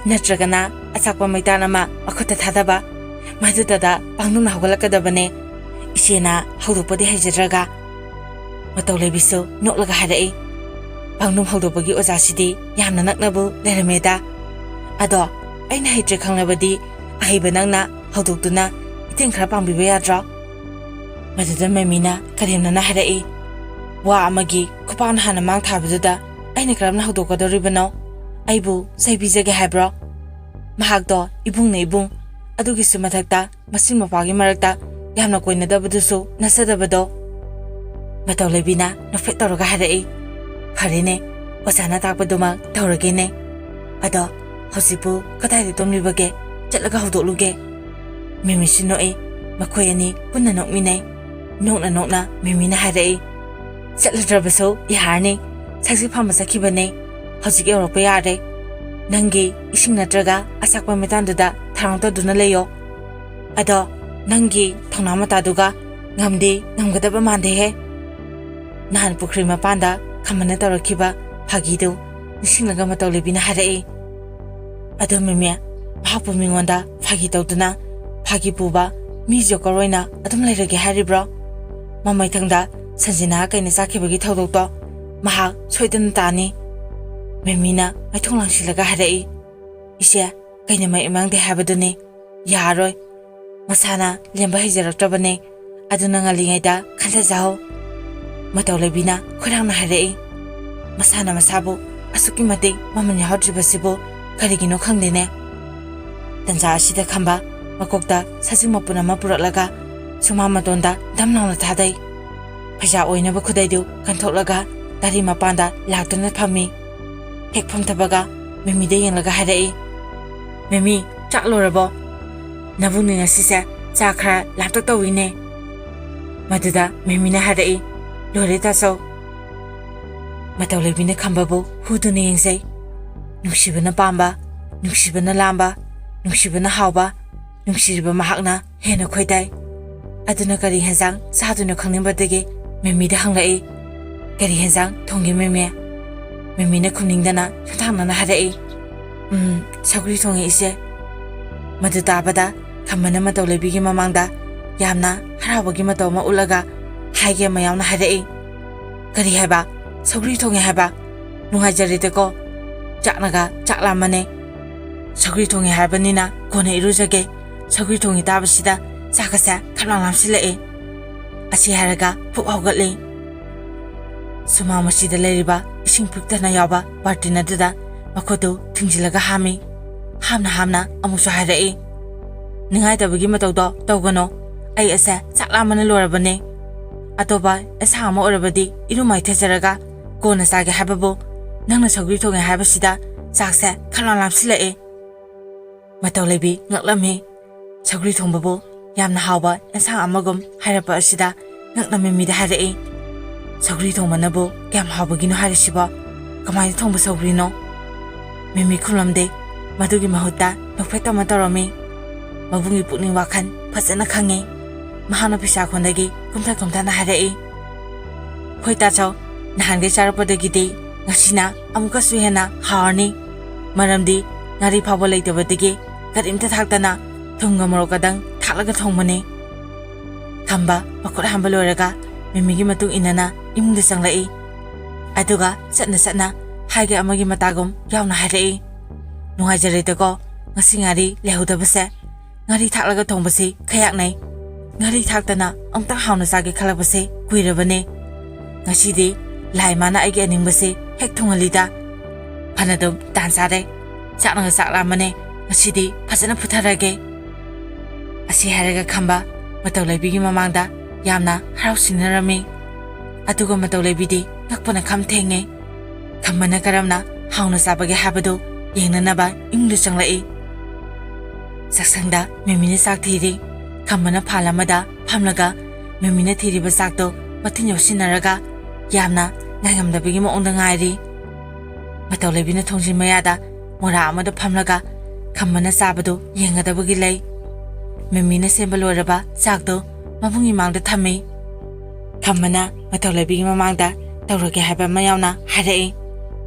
ꯅꯠꯇ꯭ꯔꯒꯅ ꯑꯆꯥꯛꯄ ꯃꯩꯇꯥꯟ ꯑꯃ ꯃꯈꯨꯠꯇ ꯊꯥꯗꯕ, ꯃꯗꯨꯗꯗ ꯄꯥꯡꯗꯝꯅ ꯍꯧꯒꯠꯂꯛꯀꯗꯕꯅꯦ꯫ ꯏꯆꯦꯅ ꯍꯧꯗꯣꯛꯄꯗꯤ ꯍꯩꯖꯗ꯭ꯔꯒ"꯫ ꯃꯇꯧ ꯂꯩꯕꯤꯁꯨ ꯅꯣꯛꯂꯒ ꯍꯥꯏꯔꯛꯏ, "ꯄꯥꯡꯗꯝ ꯍꯧꯗꯣꯛꯄꯒꯤ ꯑꯣꯖꯥꯁꯤꯗꯤ ꯌꯥꯝꯅ ꯅꯛꯅꯕꯨ ꯂꯩꯔꯝꯃꯦꯗ꯫ ꯑꯗꯣ ꯑꯩꯅ ꯍꯩꯇ꯭ꯔꯦ ꯈꯪꯂꯕꯗꯤ ꯑꯍꯩꯕ ꯅꯪꯅ ꯍꯧꯗꯣꯛꯇꯨꯅ ꯃꯇꯦꯡ ꯈꯔ ꯄꯥꯡꯕꯤꯕ ꯌꯥꯗ꯭ꯔꯣ?" ꯃꯗꯨꯗ ꯃꯦꯃꯤꯅ ꯀꯔꯦꯝꯅꯅ ꯍꯥꯏꯔꯛꯏ, "ꯋꯥ ꯑꯃꯒꯤ ꯈꯨꯄꯥꯛꯅ ꯍꯥꯟꯅ ꯃꯥꯡ ꯊꯥꯕꯗꯨꯗ ꯑꯩꯅ ꯀꯔꯝꯅ ꯍꯧꯗꯣꯛꯀꯗꯧꯔꯤꯕꯅꯣ? ꯑꯩꯕꯨ ꯆꯩꯕꯤꯖꯒꯦ ꯍꯥꯏꯕ꯭ꯔꯣ? ꯃꯍꯥꯛꯇꯣ ꯏꯕꯨꯡꯅ ꯏꯕꯨꯡ, ꯑꯗꯨꯒꯤꯁꯨ ꯃꯊꯛꯇ ꯃꯆꯤꯟ ꯃꯄꯥꯒꯤ ꯃꯔꯛꯇ ꯌꯥꯝꯅ ꯀꯣꯏꯅꯗꯕꯗꯨꯁꯨ ꯅꯠꯆꯗꯕꯗꯣ"꯫ ꯃꯇꯧ ꯂꯩꯕꯤꯅ ꯅꯣꯛꯐꯦꯠ ꯇꯧꯔꯒ ꯍꯥꯏꯔꯛꯏ, "ꯐꯔꯦꯅꯦ, ꯑꯣꯖꯥꯅ ꯇꯥꯛꯄꯗꯨꯃꯛ ꯇꯧꯔꯒꯦꯅꯦ꯫ ꯑꯗꯣ ꯍꯧꯖꯤꯛꯄꯨ ꯀꯗꯥꯏꯗ ꯇꯨꯝꯂꯤꯕꯒꯦ? ꯆꯠꯂꯒ ꯍꯧꯗꯣꯛꯂꯨꯒꯦ"꯫ ꯃꯦꯃꯤꯁꯨ ꯅꯣꯛꯏ꯫ ꯃꯈꯣꯏ ꯑꯅꯤ ꯄꯨꯟꯅ ꯅꯣꯛꯃꯤꯟꯅꯩ꯫ ꯅꯣꯛꯅ ꯅꯣꯛꯅ ꯃꯦꯃꯤꯅ ꯍꯥꯏꯔꯛꯏ, "ꯆꯠꯂꯗ꯭ꯔꯕꯁꯨ ꯌꯥꯔꯅꯤ꯫ ꯁꯛꯁꯤ ꯐꯝꯕ ꯆꯠꯈꯤꯕꯅꯦ꯫ ꯍꯧꯖꯤꯛ ꯌꯧꯔꯛꯄ ꯌꯥꯔꯦ꯫ ꯅꯪꯒꯤ ꯏꯁꯤꯡ ꯅꯠꯇ꯭ꯔꯒ ꯑꯆꯥꯛꯄ ꯃꯩꯇꯥꯟꯗꯨꯗ ꯊꯧꯔꯥꯡ ꯇꯧꯗꯨꯅ ꯂꯩꯌꯣ꯫ ꯑꯗꯣ ꯅꯪꯒꯤ ꯊꯧꯅꯥ ꯃꯇꯥꯗꯨꯒ ꯉꯝꯗꯤ ꯉꯝꯒꯗꯕ ꯃꯥꯟꯗꯦꯍꯦ"꯫ ꯅꯍꯥꯟ ꯄꯨꯈ꯭ꯔꯤ ꯃꯄꯥꯟꯗ ꯈꯝꯕꯅ ꯇꯧꯔꯛꯈꯤꯕ ꯐꯥꯒꯤꯗꯨ ꯅꯤꯡꯁꯤꯡꯂꯒ ꯃꯇꯧ ꯂꯩꯕꯤꯅ ꯍꯥꯏꯔꯛꯏ, "ꯑꯗꯨ ꯃꯦꯃꯦ, ꯃꯍꯥꯛꯄꯨ ꯃꯤꯉꯣꯟꯗ ꯐꯥꯒꯤ ꯇꯧꯗꯨꯅ ꯐꯥꯒꯤ ꯄꯨꯕ ꯃꯤ ꯖꯣꯀꯔ ꯑꯣꯏꯅ ꯑꯗꯨꯝ ꯂꯩꯔꯒꯦ ꯍꯥꯏꯔꯤꯕ꯭ꯔꯣ? ꯃꯃꯩꯊꯪꯗ ꯁꯟꯖꯤꯅꯥ ꯀꯩꯅ ꯆꯥꯈꯤꯕꯒꯤ ꯊꯧꯗꯣꯛꯇꯣ ꯃꯍꯥꯛ ꯁꯣꯏꯗꯅ ꯇꯥꯅꯤ"꯫ ꯃꯦꯃꯤꯅ ꯃꯥꯏꯊꯣꯡ ꯂꯥꯡꯁꯤꯜꯂꯒ ꯍꯥꯏꯔꯛꯏ, "ꯏꯆꯦ, ꯀꯩꯅ ꯃꯩ ꯃꯥꯡꯗꯦ ꯍꯥꯏꯕꯗꯨꯅꯤ꯫ ꯌꯥꯔꯣꯏ꯫ ꯃꯁꯥꯅ ꯂꯦꯝꯕ ꯍꯩꯖꯔꯛꯇ꯭ꯔꯕꯅꯦ꯫ ꯑꯗꯨꯅ ꯉꯜꯂꯤꯉꯩꯗ ꯈꯟꯊꯖꯍꯧ"꯫ ꯃꯇꯧ ꯂꯩꯕꯤꯅ ꯈꯣꯏꯔꯥꯡꯅ ꯍꯥꯏꯔꯛꯏ, "ꯃꯁꯥꯅ ꯃꯁꯥꯕꯨ ꯑꯁꯨꯛꯀꯤ ꯃꯇꯤꯛ ꯃꯃꯜ ꯌꯥꯎꯍꯧꯗ꯭ꯔꯤꯕꯁꯤꯕꯨ ꯀꯔꯤꯒꯤꯅꯣ ꯈꯪꯗꯦꯅꯦ"꯫ ꯇꯟꯖꯥ ꯑꯁꯤꯗ ꯈꯝꯕ ꯃꯀꯣꯛꯇ ꯁꯖꯤꯛ ꯃꯄꯨꯟ ꯑꯃ ꯄꯨꯔꯛꯂꯒ ꯁꯨꯃꯥꯡ ꯃꯇꯣꯟꯗ ꯗꯝ ꯂꯥꯎꯅ ꯊꯥꯗꯩ꯫ ꯐꯩꯖꯥ ꯑꯣꯏꯅꯕ ꯈꯨꯗꯩꯗꯨ ꯀꯟꯊꯣꯛꯂꯒ ꯇꯥꯔꯤ ꯃꯄꯥꯟꯗ ꯂꯥꯛꯇꯨꯅ ꯐꯝꯃꯤ꯫ ꯍꯦꯛ ꯐꯝꯊꯕꯒ ꯃꯦꯃꯤꯗ ꯌꯦꯡꯂꯒ ꯍꯥꯏꯔꯛꯏ, "ꯃꯦꯃꯤ, ꯆꯥꯛ ꯂꯣꯏꯔꯕꯣ? ꯅꯕꯨꯡꯅ ꯉꯁꯤꯁꯦ ꯆꯥꯛ ꯈꯔ ꯂꯥꯝꯇꯛ ꯇꯧꯏꯅꯦ꯫" ꯃꯗꯨꯗ ꯃꯦꯃꯤꯅ ꯍꯥꯏꯔꯛꯏ, "ꯂꯣꯏꯔꯦ ꯇꯥꯆꯧ꯫" ꯃꯇꯧ ꯂꯩꯕꯤꯅ ꯈꯝꯕꯕꯨ ꯍꯨꯗꯨꯅ ꯌꯦꯡꯖꯩ꯫ ꯅꯨꯡꯁꯤꯕꯅ ꯄꯥꯝꯕ, ꯅꯨꯡꯁꯤꯕꯅ ꯂꯥꯝꯕ, ꯅꯨꯡꯁꯤꯕꯅ ꯍꯥꯎꯕ, ꯅꯨꯡꯁꯤꯔꯤꯕ ꯃꯍꯥꯛꯅ ꯍꯦꯟꯅ ꯈꯣꯏꯗꯥꯏ꯫ ꯑꯗꯨꯅ ꯀꯔꯤ ꯍꯦꯟꯖꯥꯡ ꯆꯥꯗꯣꯏꯅꯣ ꯈꯪꯅꯤꯡꯕꯗꯒꯤ ꯃꯦꯃꯤꯗ ꯍꯪꯂꯛꯏ, "ꯀꯔꯤ ꯍꯦꯟꯖꯥꯡ ꯊꯣꯡꯒꯦ ꯃꯦꯃꯤ?" ꯃꯦꯃꯤꯅ ꯈꯨꯝꯅꯤꯡꯗꯅ ꯁꯨꯝꯊꯥꯡꯅꯅ ꯍꯥꯏꯔꯛꯏ, "ꯎꯝ, ꯁꯧꯒ꯭ꯔꯤ ꯊꯣꯡꯉꯦ ꯏꯆꯦ꯫" ꯃꯗꯨ ꯇꯥꯕꯗ ꯈꯝꯕꯅ ꯃꯇꯧ ꯂꯩꯕꯤꯒꯤ ꯃꯃꯥꯡꯗ ꯌꯥꯝꯅ ꯍꯔꯥꯎꯕꯒꯤ ꯃꯇꯧ ꯑꯃ ꯎꯠꯂꯒ ꯍꯥꯏꯒꯦ ꯑꯃ ꯌꯥꯎꯅ ꯍꯥꯏꯔꯛꯏ, "ꯀꯔꯤ ꯍꯥꯏꯕ? ꯁꯧꯒ꯭ꯔꯤ ꯊꯣꯡꯉꯦ ꯍꯥꯏꯕ? ꯅꯨꯡꯉꯥꯏꯖꯔꯦꯗꯀꯣ꯫ ꯆꯥꯛꯅꯒ ꯆꯥꯛ ꯂꯥꯝꯃꯅꯦ꯫ ꯁꯧꯒ꯭ꯔꯤ ꯊꯣꯡꯉꯦ ꯍꯥꯏꯔꯕꯅꯤꯅ ꯀꯣꯟꯅ ꯏꯔꯨꯖꯒꯦ꯫ ꯁꯧꯒ꯭ꯔꯤ ꯊꯣꯡꯉꯦ ꯇꯥꯕꯁꯤꯗ ꯆꯥꯛꯀꯁꯦ ꯈꯅꯥꯎ ꯂꯥꯝꯁꯤꯜꯂꯛꯑꯦ꯫" ꯑꯁꯤ ꯍꯥꯏꯔꯒ ꯐꯨꯛ ꯍꯧꯒꯠꯂꯤ꯫ ꯁꯨꯃꯥꯡ ꯃꯆꯤꯗ ꯂꯩꯔꯤꯕ ꯏꯁꯤꯡ ꯄꯤꯛ ꯊꯟꯅ ꯌꯥꯎꯕ ꯕꯥꯔꯇꯤꯟ ꯑꯗꯨꯗ ꯃꯈꯨꯠꯇꯨ ꯊꯤꯡꯖꯤꯜꯂꯒ ꯍꯥꯝꯃꯤ꯫ ꯍꯥꯝꯅ ꯍꯥꯝꯅ ꯑꯃꯨꯛꯁꯨ ꯍꯥꯏꯔꯛꯏ, "ꯅꯤꯡꯉꯥꯏꯇꯕꯒꯤ ꯃꯇꯧꯗꯣ ꯇꯧꯒꯅꯣ꯫ ꯑꯩ ꯑꯁꯦ ꯆꯥꯛ ꯂꯥꯝꯕꯅ ꯂꯣꯏꯔꯕꯅꯦ꯫ ꯑꯇꯣꯞꯄ ꯑꯦꯟꯁꯥꯡ ꯑꯃ ꯑꯣꯏꯔꯕꯗꯤ ꯏꯔꯨ ꯃꯥꯏꯊꯖꯔꯒ ꯀꯣꯟꯅ ꯆꯥꯒꯦ ꯍꯥꯏꯕꯕꯨ, ꯅꯪꯅ ꯁꯧꯒ꯭ꯔꯤ ꯊꯣꯡꯉꯦ ꯍꯥꯏꯕꯁꯤꯗ ꯆꯥꯛꯁꯦ ꯈꯅꯥꯎ ꯂꯥꯝꯁꯤꯜꯂꯛꯑꯦ꯫" ꯃꯇꯧ ꯂꯩꯕꯤ ꯉꯛꯂꯝꯃꯤ꯫ ꯁꯧꯒ꯭ꯔꯤ ꯊꯣꯡꯕꯕꯨ ꯌꯥꯝꯅ ꯍꯥꯎꯕ ꯑꯦꯟꯁꯥꯡ ꯑꯃꯒꯨꯝ ꯍꯥꯏꯔꯛꯄ ꯑꯁꯤꯗ ꯉꯛꯅ ꯃꯦꯃꯤꯗ ꯍꯥꯏꯔꯛꯏ, "ꯁꯧꯒ꯭ꯔꯤ ꯊꯣꯡꯕꯅꯕꯨ ꯀꯌꯥꯝ ꯍꯥꯎꯕꯒꯤꯅꯣ ꯍꯥꯏꯔꯤꯁꯤꯕꯣ? ꯀꯃꯥꯏꯅ ꯊꯣꯡꯕ ꯁꯧꯒ꯭ꯔꯤꯅꯣ?" ꯃꯦꯃꯤ ꯈꯨꯝꯂꯝꯗꯦ꯫ ꯃꯗꯨꯒꯤ ꯃꯍꯨꯠꯇ ꯅꯣꯛꯐꯦꯠ ꯑꯃ ꯇꯧꯔꯝꯃꯤ꯫ ꯃꯕꯨꯡꯒꯤ ꯄꯨꯛꯅꯤꯡ ꯋꯥꯈꯜ ꯐꯖꯅ ꯈꯪꯉꯤ꯫ ꯃꯍꯥꯛꯅ ꯐꯤꯁꯥꯈꯣꯟꯗꯒꯤ ꯀꯨꯝꯊ ꯀꯨꯝꯊꯅ ꯍꯥꯏꯔꯛꯏ, "ꯍꯣꯏ ꯇꯥꯆꯧ, ꯅꯍꯥꯟꯈꯩ ꯆꯥꯔꯛꯄꯗꯒꯤꯗꯤ ꯉꯁꯤꯅ ꯑꯃꯨꯛꯀꯁꯨ ꯍꯦꯟꯅ ꯍꯥꯎꯔꯅꯤ꯫ ꯃꯔꯝꯗꯤ ꯉꯥꯔꯤ ꯐꯥꯎꯕ ꯂꯩꯇꯕꯗꯒꯤ ꯀꯔꯤꯝꯇ ꯊꯥꯛꯇꯅ ꯊꯨꯝꯒ ꯃꯣꯔꯣꯛꯀꯗꯪ ꯊꯥꯛꯂꯒ ꯊꯣꯡꯕꯅꯤ꯫" ꯈꯝꯕ ꯃꯈꯨꯠ ꯍꯥꯝꯕ ꯂꯣꯏꯔꯒ ꯃꯦꯃꯤꯒꯤ ꯃꯇꯨꯡ ꯏꯟꯅꯅ ꯏꯃꯨꯡꯗ ꯆꯪꯂꯛꯏ꯫ ꯑꯗꯨꯒ ꯆꯠꯅ ꯆꯠꯅ ꯍꯥꯏꯒꯦ ꯑꯃꯒꯤ ꯃꯇꯥꯒꯨꯝ ꯌꯥꯎꯅ ꯍꯥꯏꯔꯛꯏ, "ꯅꯨꯡꯉꯥꯏꯖꯔꯦꯗꯀꯣ, ꯉꯁꯤ ꯉꯥꯔꯤ ꯂꯩꯍꯧꯗꯕꯁꯦ꯫ ꯉꯥꯔꯤ ꯊꯥꯛꯂꯒ ꯊꯣꯡꯕꯁꯤ ꯈꯌꯥꯛꯅꯩ꯫ ꯉꯥꯔꯤ ꯊꯥꯛꯇꯅ ꯑꯃꯨꯛꯇꯪ ꯍꯥꯎꯅ ꯆꯥꯒꯦ ꯈꯜꯂꯛꯄꯁꯦ ꯀꯨꯏꯔꯕꯅꯦ꯫ ꯉꯁꯤꯗꯤ ꯂꯥꯏ ꯃꯥꯅ ꯑꯩꯒꯤ ꯑꯅꯤꯡꯕꯁꯦ ꯍꯦꯛ ꯊꯨꯡꯍꯜꯂꯤꯗ꯫ ꯐꯅꯗꯨꯝ ꯇꯥꯟ ꯆꯥꯔꯦ꯫ ꯆꯥꯛꯅꯒ ꯆꯥꯛ ꯂꯥꯝꯕꯅꯦ꯫ ꯉꯁꯤꯗꯤ ꯐꯖꯅ ꯐꯨꯊꯔꯒꯦ꯫" ꯑꯁꯤ ꯍꯥꯏꯔꯒ ꯈꯝꯕ ꯃꯇꯧ ꯂꯩꯕꯤꯒꯤ ꯃꯃꯥꯡꯗ ꯌꯥꯝꯅ ꯍꯔꯥꯎꯁꯤꯟꯅꯔꯝꯃꯤ꯫ ꯑꯗꯨꯒ ꯃꯇꯧ ꯂꯩꯕꯤꯗꯤ ꯉꯛꯄꯅ ꯈꯝ ꯊꯦꯡꯉꯦ꯫ ꯈꯝꯕꯅ ꯀꯔꯝꯅ ꯍꯥꯎꯅ ꯆꯥꯕꯒꯦ ꯍꯥꯏꯕꯗꯨ ꯌꯦꯡꯅꯅꯕ ꯏꯃꯨꯡꯗ ꯆꯪꯂꯛꯏ꯫ ꯆꯥꯛꯁꯪꯗ ꯃꯦꯃꯤꯅ ꯆꯥꯛ ꯊꯤꯔꯤ꯫ ꯈꯝꯕꯅ ꯐꯥꯜ ꯑꯃꯗ ꯐꯝꯂꯒ ꯃꯦꯃꯤꯅ ꯊꯤꯔꯤꯕ ꯆꯥꯛꯇꯨ ꯃꯊꯤꯟ ꯌꯣꯠꯁꯤꯟꯅꯔꯒ ꯌꯥꯝꯅ ꯉꯥꯏꯉꯝꯗꯕꯒꯤ ꯃꯑꯣꯡꯗ ꯉꯥꯏꯔꯤ꯫ ꯃꯇꯧ ꯂꯩꯕꯤꯅ ꯊꯣꯡꯖꯤꯟ ꯃꯌꯥꯗ ꯃꯣꯔꯥ ꯑꯃꯗ ꯐꯝꯂꯒ ꯈꯝꯕꯅ ꯆꯥꯕꯗꯨ ꯌꯦꯡꯒꯗꯕꯒꯤ ꯂꯩ꯫ ꯃꯦꯃꯤꯅ ꯁꯦꯝꯕ ꯂꯣꯏꯔꯕ ꯆꯥꯛꯇꯨ ꯃꯕꯨꯡꯒꯤ ꯃꯥꯡꯗ ꯊꯝꯃꯤ꯫ ꯈꯝꯕꯅ ꯃꯇꯧ ꯂꯩꯕꯤꯒꯤ ꯃꯃꯥꯡꯗ ꯇꯧꯔꯒꯦ ꯍꯥꯏꯕ ꯑꯃ ꯌꯥꯎꯅ ꯍꯥꯏꯔꯛꯏ꯫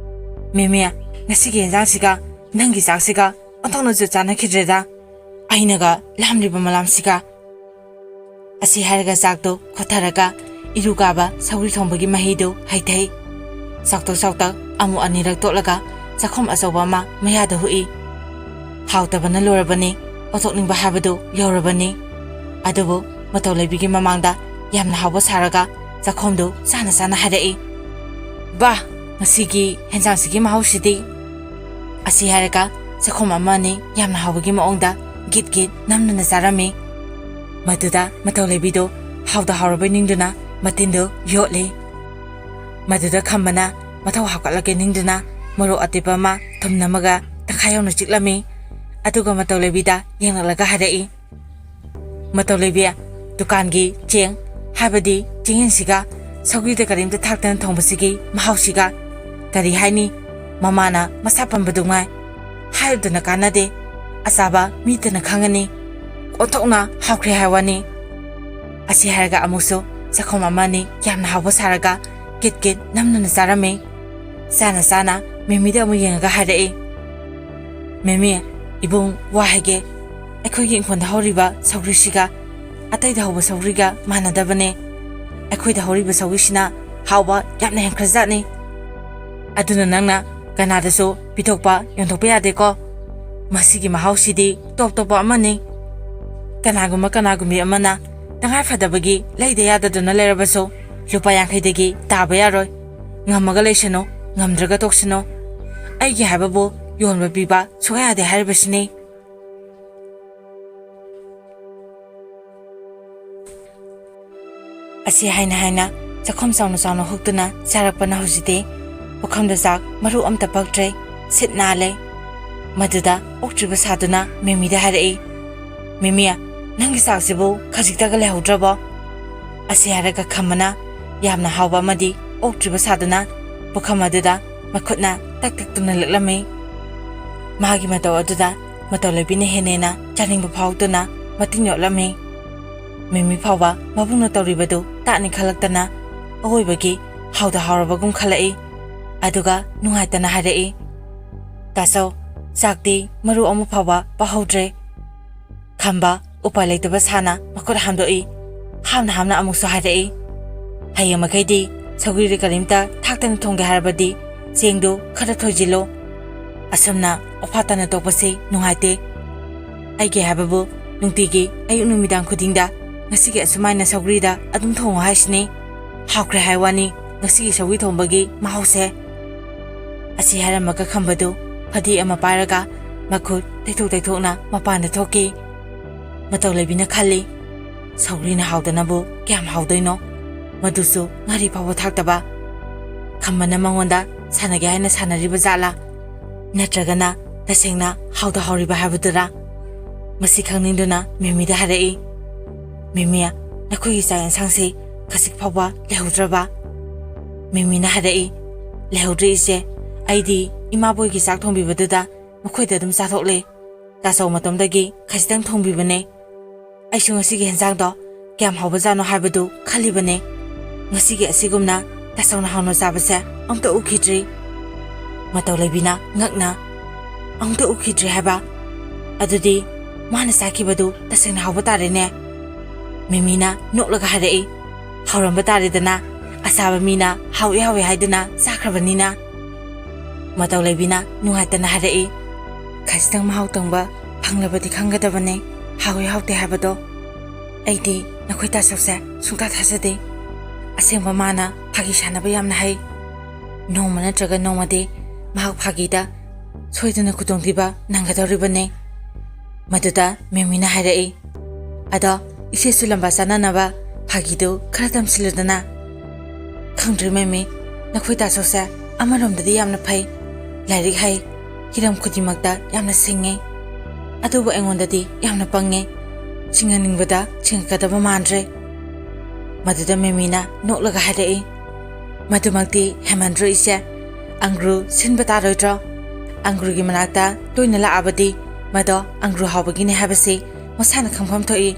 "ꯃꯦꯃꯤ, ꯉꯁꯤꯒꯤ ꯌꯦꯟꯖꯥꯡꯁꯤꯒ ꯅꯪꯒꯤ ꯆꯥꯛꯁꯤꯒ ꯑꯣꯟꯊꯣꯛꯅꯁꯨ ꯆꯥꯟꯅꯈꯤꯗ꯭ꯔꯦꯗ꯫ ꯑꯩꯅꯒ ꯂꯥꯝꯂꯤꯕ ꯃꯂꯥꯝꯁꯤꯒ!" ꯑꯁꯤ ꯍꯥꯏꯔꯒ ꯆꯥꯛꯇꯨ ꯈꯣꯠꯊꯔꯒ ꯏꯔꯨ ꯀꯥꯕ ꯁꯧꯒ꯭ꯔꯤ ꯊꯣꯡꯕꯒꯤ ꯃꯍꯤꯗꯨ ꯍꯩꯊꯩ꯫ ꯆꯥꯎꯇꯛ ꯆꯥꯎꯇꯛ ꯑꯃꯨꯛ ꯑꯅꯤꯔꯛ ꯇꯣꯠꯂꯒ ꯆꯥꯛꯈꯣꯝ ꯑꯆꯧꯕ ꯑꯃ ꯃꯌꯥꯗ ꯍꯨꯛꯏ꯫ ꯍꯥꯎꯇꯕꯅ ꯂꯣꯏꯔꯕꯅꯤ, ꯑꯣꯊꯣꯛꯅꯤꯡꯕ ꯍꯥꯏꯕꯗꯨ ꯌꯧꯔꯕꯅꯤ꯫ ꯑꯗꯨꯕꯨ ꯃꯇꯧ ꯂꯩꯕꯤꯒꯤ ꯃꯃꯥꯡꯗ ꯌꯥꯝꯅ ꯍꯥꯎꯕ ꯁꯥꯔꯒ ꯆꯥꯛꯈꯣꯝꯗꯨ ꯆꯥꯅ ꯆꯥꯅ ꯍꯥꯏꯔꯛꯏ, "ꯕꯥ, ꯉꯁꯤꯒꯤ ꯍꯦꯟꯖꯥꯡꯁꯤꯒꯤ ꯃꯍꯥꯎꯁꯤꯗꯤ!" ꯑꯁꯤ ꯍꯥꯏꯔꯒ ꯆꯥꯛꯈꯣꯝ ꯑꯃ ꯑꯅꯤ ꯌꯥꯝꯅ ꯍꯥꯎꯕꯒꯤ ꯃꯑꯣꯡꯗ ꯒꯤꯠ ꯒꯤꯠ ꯅꯝꯅꯅ ꯆꯥꯔꯝꯃꯤ꯫ ꯃꯗꯨꯗ ꯃꯇꯧ ꯂꯩꯕꯤꯗꯨ ꯍꯥꯎꯗ ꯍꯥꯎꯔꯕꯣꯏ ꯅꯤꯡꯗꯨꯅ ꯃꯇꯤꯟꯗꯨ ꯌꯣꯠꯂꯤ꯫ ꯃꯗꯨꯗ ꯈꯝꯕꯅ ꯃꯊꯧ ꯍꯥꯞꯀꯠꯂꯒꯦ ꯅꯤꯡꯗꯨꯅ ꯃꯣꯔꯣꯛ ꯑꯇꯦꯛꯄ ꯑꯃ ꯊꯨꯝ ꯅꯝꯃꯒ ꯇꯪꯈꯥꯏ ꯌꯧꯅ ꯆꯤꯛꯂꯝꯃꯤ꯫ ꯑꯗꯨꯒ ꯃꯇꯧ ꯂꯩꯕꯤꯗ ꯌꯦꯡꯂꯛꯂꯒ ꯍꯥꯏꯔꯛꯏ, "ꯃꯇꯧ ꯂꯩꯕꯤ, ꯗꯨꯀꯥꯟꯒꯤ ꯆꯦꯡ, ꯍꯥꯏꯕꯗꯤ ꯆꯦꯡꯌꯦꯟꯁꯤꯒ ꯁꯧꯒ꯭ꯔꯤꯗ ꯀꯔꯤꯝꯇ ꯊꯥꯛꯇꯅ ꯊꯣꯡꯕꯁꯤꯒꯤ ꯃꯍꯥꯎꯁꯤꯒ, ꯀꯔꯤ ꯍꯥꯏꯅꯤ, ꯃꯃꯥꯅ ꯃꯁꯥ ꯄꯟꯕꯗꯨ ꯉꯥꯏ꯫ ꯍꯥꯏꯔꯨꯗꯅ ꯀꯥꯟꯅꯗꯦ, ꯑꯆꯥꯕ ꯃꯤꯇꯅ ꯈꯪꯉꯅꯤ꯫ ꯑꯣꯟꯊꯣꯛꯅ ꯍꯥꯎꯈ꯭ꯔꯦ ꯍꯥꯏ ꯋꯥꯅꯤ!" ꯑꯁꯤ ꯍꯥꯏꯔꯒ ꯑꯃꯨꯛꯁꯨ ꯆꯥꯛꯈꯣꯝ ꯑꯃ ꯑꯅꯤ ꯌꯥꯝꯅ ꯍꯥꯎꯕ ꯁꯥꯔꯒ ꯀꯤꯠ ꯀꯤꯠ ꯅꯝꯅꯅ ꯆꯥꯔꯝꯃꯤ꯫ ꯆꯥꯅ ꯆꯥꯅ ꯃꯦꯃꯤꯗ ꯑꯃꯨꯛ ꯌꯦꯡꯉꯒ ꯍꯥꯏꯔꯛꯏ, "ꯃꯦꯃꯤ, ꯏꯕꯨꯡ, ꯋꯥ ꯍꯥꯏꯒꯦ꯫ ꯑꯩꯈꯣꯏꯒꯤ ꯏꯪꯈꯣꯜꯗ ꯍꯧꯔꯤꯕ ꯁꯧꯒ꯭ꯔꯤꯁꯤꯒ ꯑꯇꯩꯗ ꯍꯧꯕ ꯁꯧꯒ꯭ꯔꯤꯒ ꯃꯥꯟꯅꯗꯕꯅꯦ꯫ ꯑꯩꯈꯣꯏꯗ ꯍꯧꯔꯤꯕ ꯁꯧꯒ꯭ꯔꯤꯁꯤꯅ ꯍꯥꯎꯕ ꯌꯥꯝꯅ ꯍꯦꯟꯈ꯭ꯔꯖꯥꯠꯅꯤ꯫ ꯑꯗꯨꯅ ꯅꯪꯅ ꯀꯅꯥꯗꯁꯨ ꯄꯤꯊꯣꯛꯄ, ꯌꯣꯟꯊꯣꯛꯄ ꯌꯥꯗꯦꯀꯣ꯫ ꯃꯁꯤꯒꯤ ꯃꯍꯥꯎꯁꯤꯗꯤ ꯇꯣꯞ ꯇꯣꯞꯄ ꯑꯃꯅꯤ꯫ ꯀꯅꯥꯒꯨꯝꯕ ꯀꯅꯥꯒꯨꯝꯕꯤ ꯑꯃꯅ ꯇꯉꯥꯏ ꯐꯗꯕꯒꯤ ꯂꯩꯗ ꯌꯥꯗꯗꯨꯅ ꯂꯩꯔꯕꯁꯨ ꯂꯨꯄꯥ ꯌꯥꯡꯈꯩꯗꯒꯤ ꯇꯥꯕ ꯌꯥꯔꯣꯏ꯫ ꯉꯝꯃꯒ ꯂꯩꯁꯅꯨ, ꯉꯝꯗ꯭ꯔꯒ ꯇꯣꯛꯁꯅꯨ꯫ ꯑꯩꯒꯤ ꯍꯥꯏꯕꯕꯨ ꯌꯣꯟꯕ ꯄꯤꯕ ꯁꯨꯡꯌꯥ ꯌꯥꯗꯦ ꯍꯥꯏꯔꯤꯕꯁꯤꯅꯤ꯫" ꯑꯁꯤ ꯍꯥꯏꯅ ꯍꯥꯏꯅ ꯆꯥꯛꯈꯨꯝ ꯆꯥꯎꯅ ꯆꯥꯎꯅ ꯍꯨꯛꯇꯨꯅ ꯆꯥꯔꯛꯄꯅ ꯍꯧꯖꯤꯛꯇꯤ ꯄꯨꯈꯝꯗ ꯆꯥꯛ ꯃꯔꯨ ꯑꯝꯇ ꯄꯛꯇ꯭ꯔꯦ, ꯁꯤꯠ ꯅꯥꯜꯂꯦ꯫ ꯃꯗꯨꯗ ꯑꯣꯛꯇ꯭ꯔꯤꯕ ꯁꯥꯗꯨꯅ ꯃꯦꯃꯤꯗ ꯍꯥꯏꯔꯛꯏ, "ꯃꯦꯃꯤ, ꯅꯪꯒꯤ ꯆꯥꯛꯁꯤꯕꯨ ꯈꯖꯤꯛꯇꯒ ꯂꯩꯍꯧꯗ꯭ꯔꯕꯣ?" ꯑꯁꯤ ꯍꯥꯏꯔꯒ ꯈꯝꯕꯅ ꯌꯥꯝꯅ ꯍꯥꯎꯕ ꯑꯃꯗꯤ ꯑꯣꯛꯇ꯭ꯔꯤꯕ ꯁꯥꯗꯨꯅ ꯄꯨꯈꯝ ꯑꯗꯨꯗ ꯃꯈꯨꯠꯅ ꯇꯛ ꯇꯛ ꯇꯨꯅꯂꯛꯂꯝꯃꯤ꯫ ꯃꯥꯒꯤ ꯃꯇꯧ ꯑꯗꯨꯗ ꯃꯇꯧ ꯂꯩꯕꯤꯅ ꯍꯦꯟꯅ ꯍꯦꯟꯅ ꯆꯥꯅꯤꯡꯕ ꯐꯥꯎꯗꯨꯅ ꯃꯇꯤꯟ ꯌꯣꯠꯂꯝꯃꯤ꯫ ꯃꯦꯃꯤ ꯐꯥꯎꯕ ꯃꯕꯨꯡꯅ ꯇꯧꯔꯤꯕꯗꯨ ꯇꯥꯠꯅꯤ ꯈꯜꯂꯛꯇꯅ ꯑꯋꯣꯏꯕꯒꯤ ꯍꯥꯎꯗ ꯍꯥꯎꯔꯕꯒꯨꯝ ꯈꯜꯂꯛꯏ꯫ ꯑꯗꯨꯒ ꯅꯨꯡꯉꯥꯏꯇꯅ ꯍꯥꯏꯔꯛꯏ, "ꯇꯥꯆꯧ, ꯆꯥꯛꯇꯤ ꯃꯔꯨ ꯑꯃ ꯐꯥꯎꯕ ꯄꯥꯍꯧꯗ꯭ꯔꯦ꯫" ꯈꯝꯕ ꯎꯄꯥꯏ ꯂꯩꯇꯕ ꯁꯥꯅ ꯃꯈꯨꯠ ꯍꯥꯝꯗꯣꯛꯏ꯫ ꯍꯥꯝꯅ ꯍꯥꯝꯅ ꯑꯃꯨꯛꯁꯨ ꯍꯥꯏꯔꯛꯏ, "ꯍꯌꯦꯡ ꯃꯈꯩꯗꯤ ꯁꯧꯒ꯭ꯔꯤꯗ ꯀꯔꯤꯝꯇ ꯊꯥꯛꯇꯅ ꯊꯣꯡꯒꯦ ꯍꯥꯏꯔꯕꯗꯤ ꯆꯦꯡꯗꯨ ꯈꯔ ꯊꯣꯏꯖꯤꯜꯂꯨ꯫ ꯑꯁꯨꯝꯅ ꯑꯣꯐꯥ ꯇꯥꯅ ꯇꯣꯛꯄꯁꯤ ꯅꯨꯡꯉꯥꯏꯇꯦ꯫ ꯑꯩꯒꯤ ꯍꯥꯏꯕꯕꯨ ꯅꯨꯡꯇꯤꯒꯤ ꯑꯌꯨꯛ ꯅꯨꯃꯤꯗꯥꯡ ꯈꯨꯗꯤꯡꯗ ꯉꯁꯤꯒꯤ ꯑꯁꯨꯃꯥꯏꯅ ꯁꯧꯒ꯭ꯔꯤꯗ ꯑꯗꯨꯝ ꯊꯣꯡꯉꯨ ꯍꯥꯏꯁꯤꯅꯤ꯫ ꯍꯥꯎꯈ꯭ꯔꯦ ꯍꯥꯏ ꯋꯥꯅꯤ ꯉꯁꯤꯒꯤ ꯁꯧꯒ꯭ꯔꯤ ꯊꯣꯡꯕꯒꯤ ꯃꯍꯥꯎꯁꯦ꯫" ꯑꯁꯤ ꯍꯥꯏꯔꯝꯃꯒ ꯈꯝꯕꯗꯨ ꯐꯗꯤ ꯑꯃ ꯄꯥꯏꯔꯒ ꯃꯈꯨꯠ ꯇꯩꯊꯣꯛ ꯇꯩꯊꯣꯛꯅ ꯃꯄꯥꯟꯗ ꯊꯣꯛꯈꯤ꯫ ꯃꯇꯧ ꯂꯩꯕꯤꯅ ꯈꯜꯂꯤ, "ꯁꯧꯒ꯭ꯔꯤꯅ ꯍꯥꯎꯗꯅꯕꯨ ꯀꯌꯥꯝ ꯍꯥꯎꯗꯣꯏꯅꯣ? ꯃꯗꯨꯁꯨ ꯉꯥꯔꯤ ꯐꯥꯎꯕ ꯊꯥꯛꯇꯕ꯫" ꯈꯝꯕꯅ ꯃꯉꯣꯟꯗ ꯁꯥꯟꯅꯒꯦ ꯍꯥꯏꯅ ꯁꯥꯟꯅꯔꯤꯕ ꯖꯥꯠꯂꯥ? ꯅꯠꯇ꯭ꯔꯒꯅ ꯇꯁꯦꯡꯅ ꯍꯥꯎꯗ ꯍꯥꯎꯔꯤꯕ ꯍꯥꯏꯕꯗꯨꯔꯥ? ꯃꯁꯤ ꯈꯪꯅꯤꯡꯗꯨꯅ ꯃꯦꯃꯤꯗ ꯍꯥꯏꯔꯛꯏ, "ꯃꯦꯃꯤ, ꯅꯈꯣꯏꯒꯤ ꯆꯥꯛ ꯌꯦꯟꯁꯥꯡꯁꯤ ꯈꯖꯤꯛ ꯐꯥꯎꯕ ꯂꯩꯍꯧꯗ꯭ꯔꯕ?" ꯃꯦꯃꯤꯅ ꯍꯥꯏꯔꯛꯏ, "ꯂꯩꯍꯧꯗ꯭ꯔꯦ ꯏꯆꯦ, ꯑꯩꯗꯤ ꯏꯃꯥꯕꯣꯏꯒꯤ ꯆꯥꯛ ꯊꯣꯡꯕꯤꯕꯗꯨꯗ ꯃꯈꯣꯏꯗ ꯑꯗꯨꯝ ꯆꯥꯊꯣꯛꯂꯦ꯫ ꯇꯥꯆꯧ ꯃꯇꯣꯝꯗꯒꯤ ꯈꯖꯤꯛꯇꯪ ꯊꯣꯡꯕꯤꯕꯅꯦ꯫ ꯑꯩꯁꯨ ꯉꯁꯤꯒꯤ ꯍꯦꯟꯖꯥꯡꯗꯣ ꯀꯌꯥꯝ ꯍꯥꯎꯕꯖꯥꯠꯅꯣ ꯍꯥꯏꯕꯗꯨ ꯈꯜꯂꯤꯕꯅꯦ꯫ ꯉꯁꯤꯒꯤ ꯑꯁꯤꯒꯨꯝꯅ ꯇꯥꯆꯧꯅ ꯍꯥꯎꯅ ꯆꯥꯕꯁꯦ ꯑꯝꯇ ꯎꯈꯤꯗ꯭ꯔꯤ꯫" ꯃꯇꯧ ꯂꯩꯕꯤꯅ ꯉꯛꯅ, "ꯑꯃꯨꯛꯇ ꯎꯈꯤꯗ꯭ꯔꯤ ꯍꯥꯏꯕ? ꯑꯗꯨꯗꯤ ꯃꯥꯅ ꯆꯥꯈꯤꯕꯗꯨ ꯇꯁꯦꯡꯅ ꯍꯥꯎꯕ ꯇꯥꯔꯦꯅꯦ꯫" ꯃꯦꯃꯤꯅ ꯅꯣꯛꯂꯒ ꯍꯥꯏꯔꯛꯏ, "ꯍꯥꯎꯔꯝꯕ ꯇꯥꯔꯦꯗꯅ, ꯑꯆꯥꯕ ꯃꯤꯅ ꯍꯥꯎꯏ ꯍꯥꯎꯏ ꯍꯥꯏꯗꯨꯅ ꯆꯥꯈ꯭ꯔꯕꯅꯤꯅ꯫" ꯃꯇꯧ ꯂꯩꯕꯤꯅ ꯅꯨꯡꯉꯥꯏꯇꯅ ꯍꯥꯏꯔꯛꯏ, "ꯈꯖꯤꯛꯇꯪ ꯃꯍꯥꯎ ꯇꯪꯕ ꯐꯪꯂꯕꯗꯤ ꯈꯪꯒꯗꯕꯅꯤ ꯍꯥꯎꯏ ꯍꯥꯎꯇꯦ ꯍꯥꯏꯕꯗꯣ꯫ ꯑꯩꯗꯤ ꯅꯈꯣꯏ ꯇꯥꯆꯧꯁꯦ ꯁꯨꯡꯊꯥ ꯊꯥꯖꯗꯦ꯫ ꯑꯁꯦꯡꯕ ꯃꯥꯅ ꯐꯥꯒꯤ ꯁꯥꯟꯅꯕ ꯌꯥꯝꯅ ꯍꯩ꯫ ꯅꯣꯡꯃ ꯅꯠꯇ꯭ꯔꯒ ꯅꯣꯡꯃꯗꯤ ꯃꯍꯥꯛ ꯐꯥꯒꯤꯗ ꯁꯣꯏꯗꯅ ꯈꯨꯗꯣꯡꯊꯤꯕ ꯅꯪꯒꯗꯧꯔꯤꯕꯅꯤ꯫" ꯃꯗꯨꯗ ꯃꯦꯃꯤꯅ ꯍꯥꯏꯔꯛꯏ, "ꯑꯗꯣ ꯏꯆꯦꯁꯨ ꯂꯝꯕꯥ ꯆꯥꯅꯅꯕ ꯐꯥꯒꯤꯗꯨ ꯈꯔ ꯇꯝꯁꯤꯜꯂꯨꯗꯅ꯫ "ꯈꯪꯗ꯭ꯔꯦ ꯃꯦꯃꯤ, ꯅꯈꯣꯏ ꯇꯥꯆꯧꯁꯦ ꯑꯃꯔꯣꯝꯗꯗꯤ ꯌꯥꯝꯅ ꯐꯩ, ꯂꯥꯏꯔꯤꯛ ꯍꯩ, ꯍꯤꯔꯝ ꯈꯨꯗꯤꯡꯃꯛꯇ ꯌꯥꯝꯅ ꯁꯤꯡꯉꯤ, ꯑꯗꯨꯕꯨ ꯑꯩꯉꯣꯟꯗꯗꯤ ꯌꯥꯝꯅ ꯄꯪꯉꯤ꯫ ꯁꯤꯡꯍꯟꯅꯤꯡꯕꯗ ꯁꯤꯡꯉꯛꯀꯗꯕ ꯃꯥꯟꯗ꯭ꯔꯦ꯫" ꯃꯗꯨꯗ ꯃꯦꯃꯤꯅ ꯅꯣꯛꯂꯒ ꯍꯥꯏꯔꯛꯏ, "ꯃꯗꯨꯃꯛꯇꯤ ꯍꯦꯃꯟꯗ꯭ꯔꯣ ꯏꯆꯦ? ꯑꯪꯒ꯭ꯔꯨ ꯁꯤꯟꯕ ꯇꯥꯔꯣꯏꯗ꯭ꯔꯣ? ꯑꯪꯒ꯭ꯔꯨꯒꯤ ꯃꯅꯥꯛꯇ ꯇꯣꯏꯅ ꯂꯥꯛꯑꯕꯗꯤ ꯃꯗꯣ ꯑꯪꯒ꯭ꯔꯨ ꯍꯥꯎꯕꯒꯤꯅꯦ ꯍꯥꯏꯕꯁꯤ ꯃꯁꯥꯅ ꯈꯪꯐꯝ ꯊꯣꯛꯏ꯫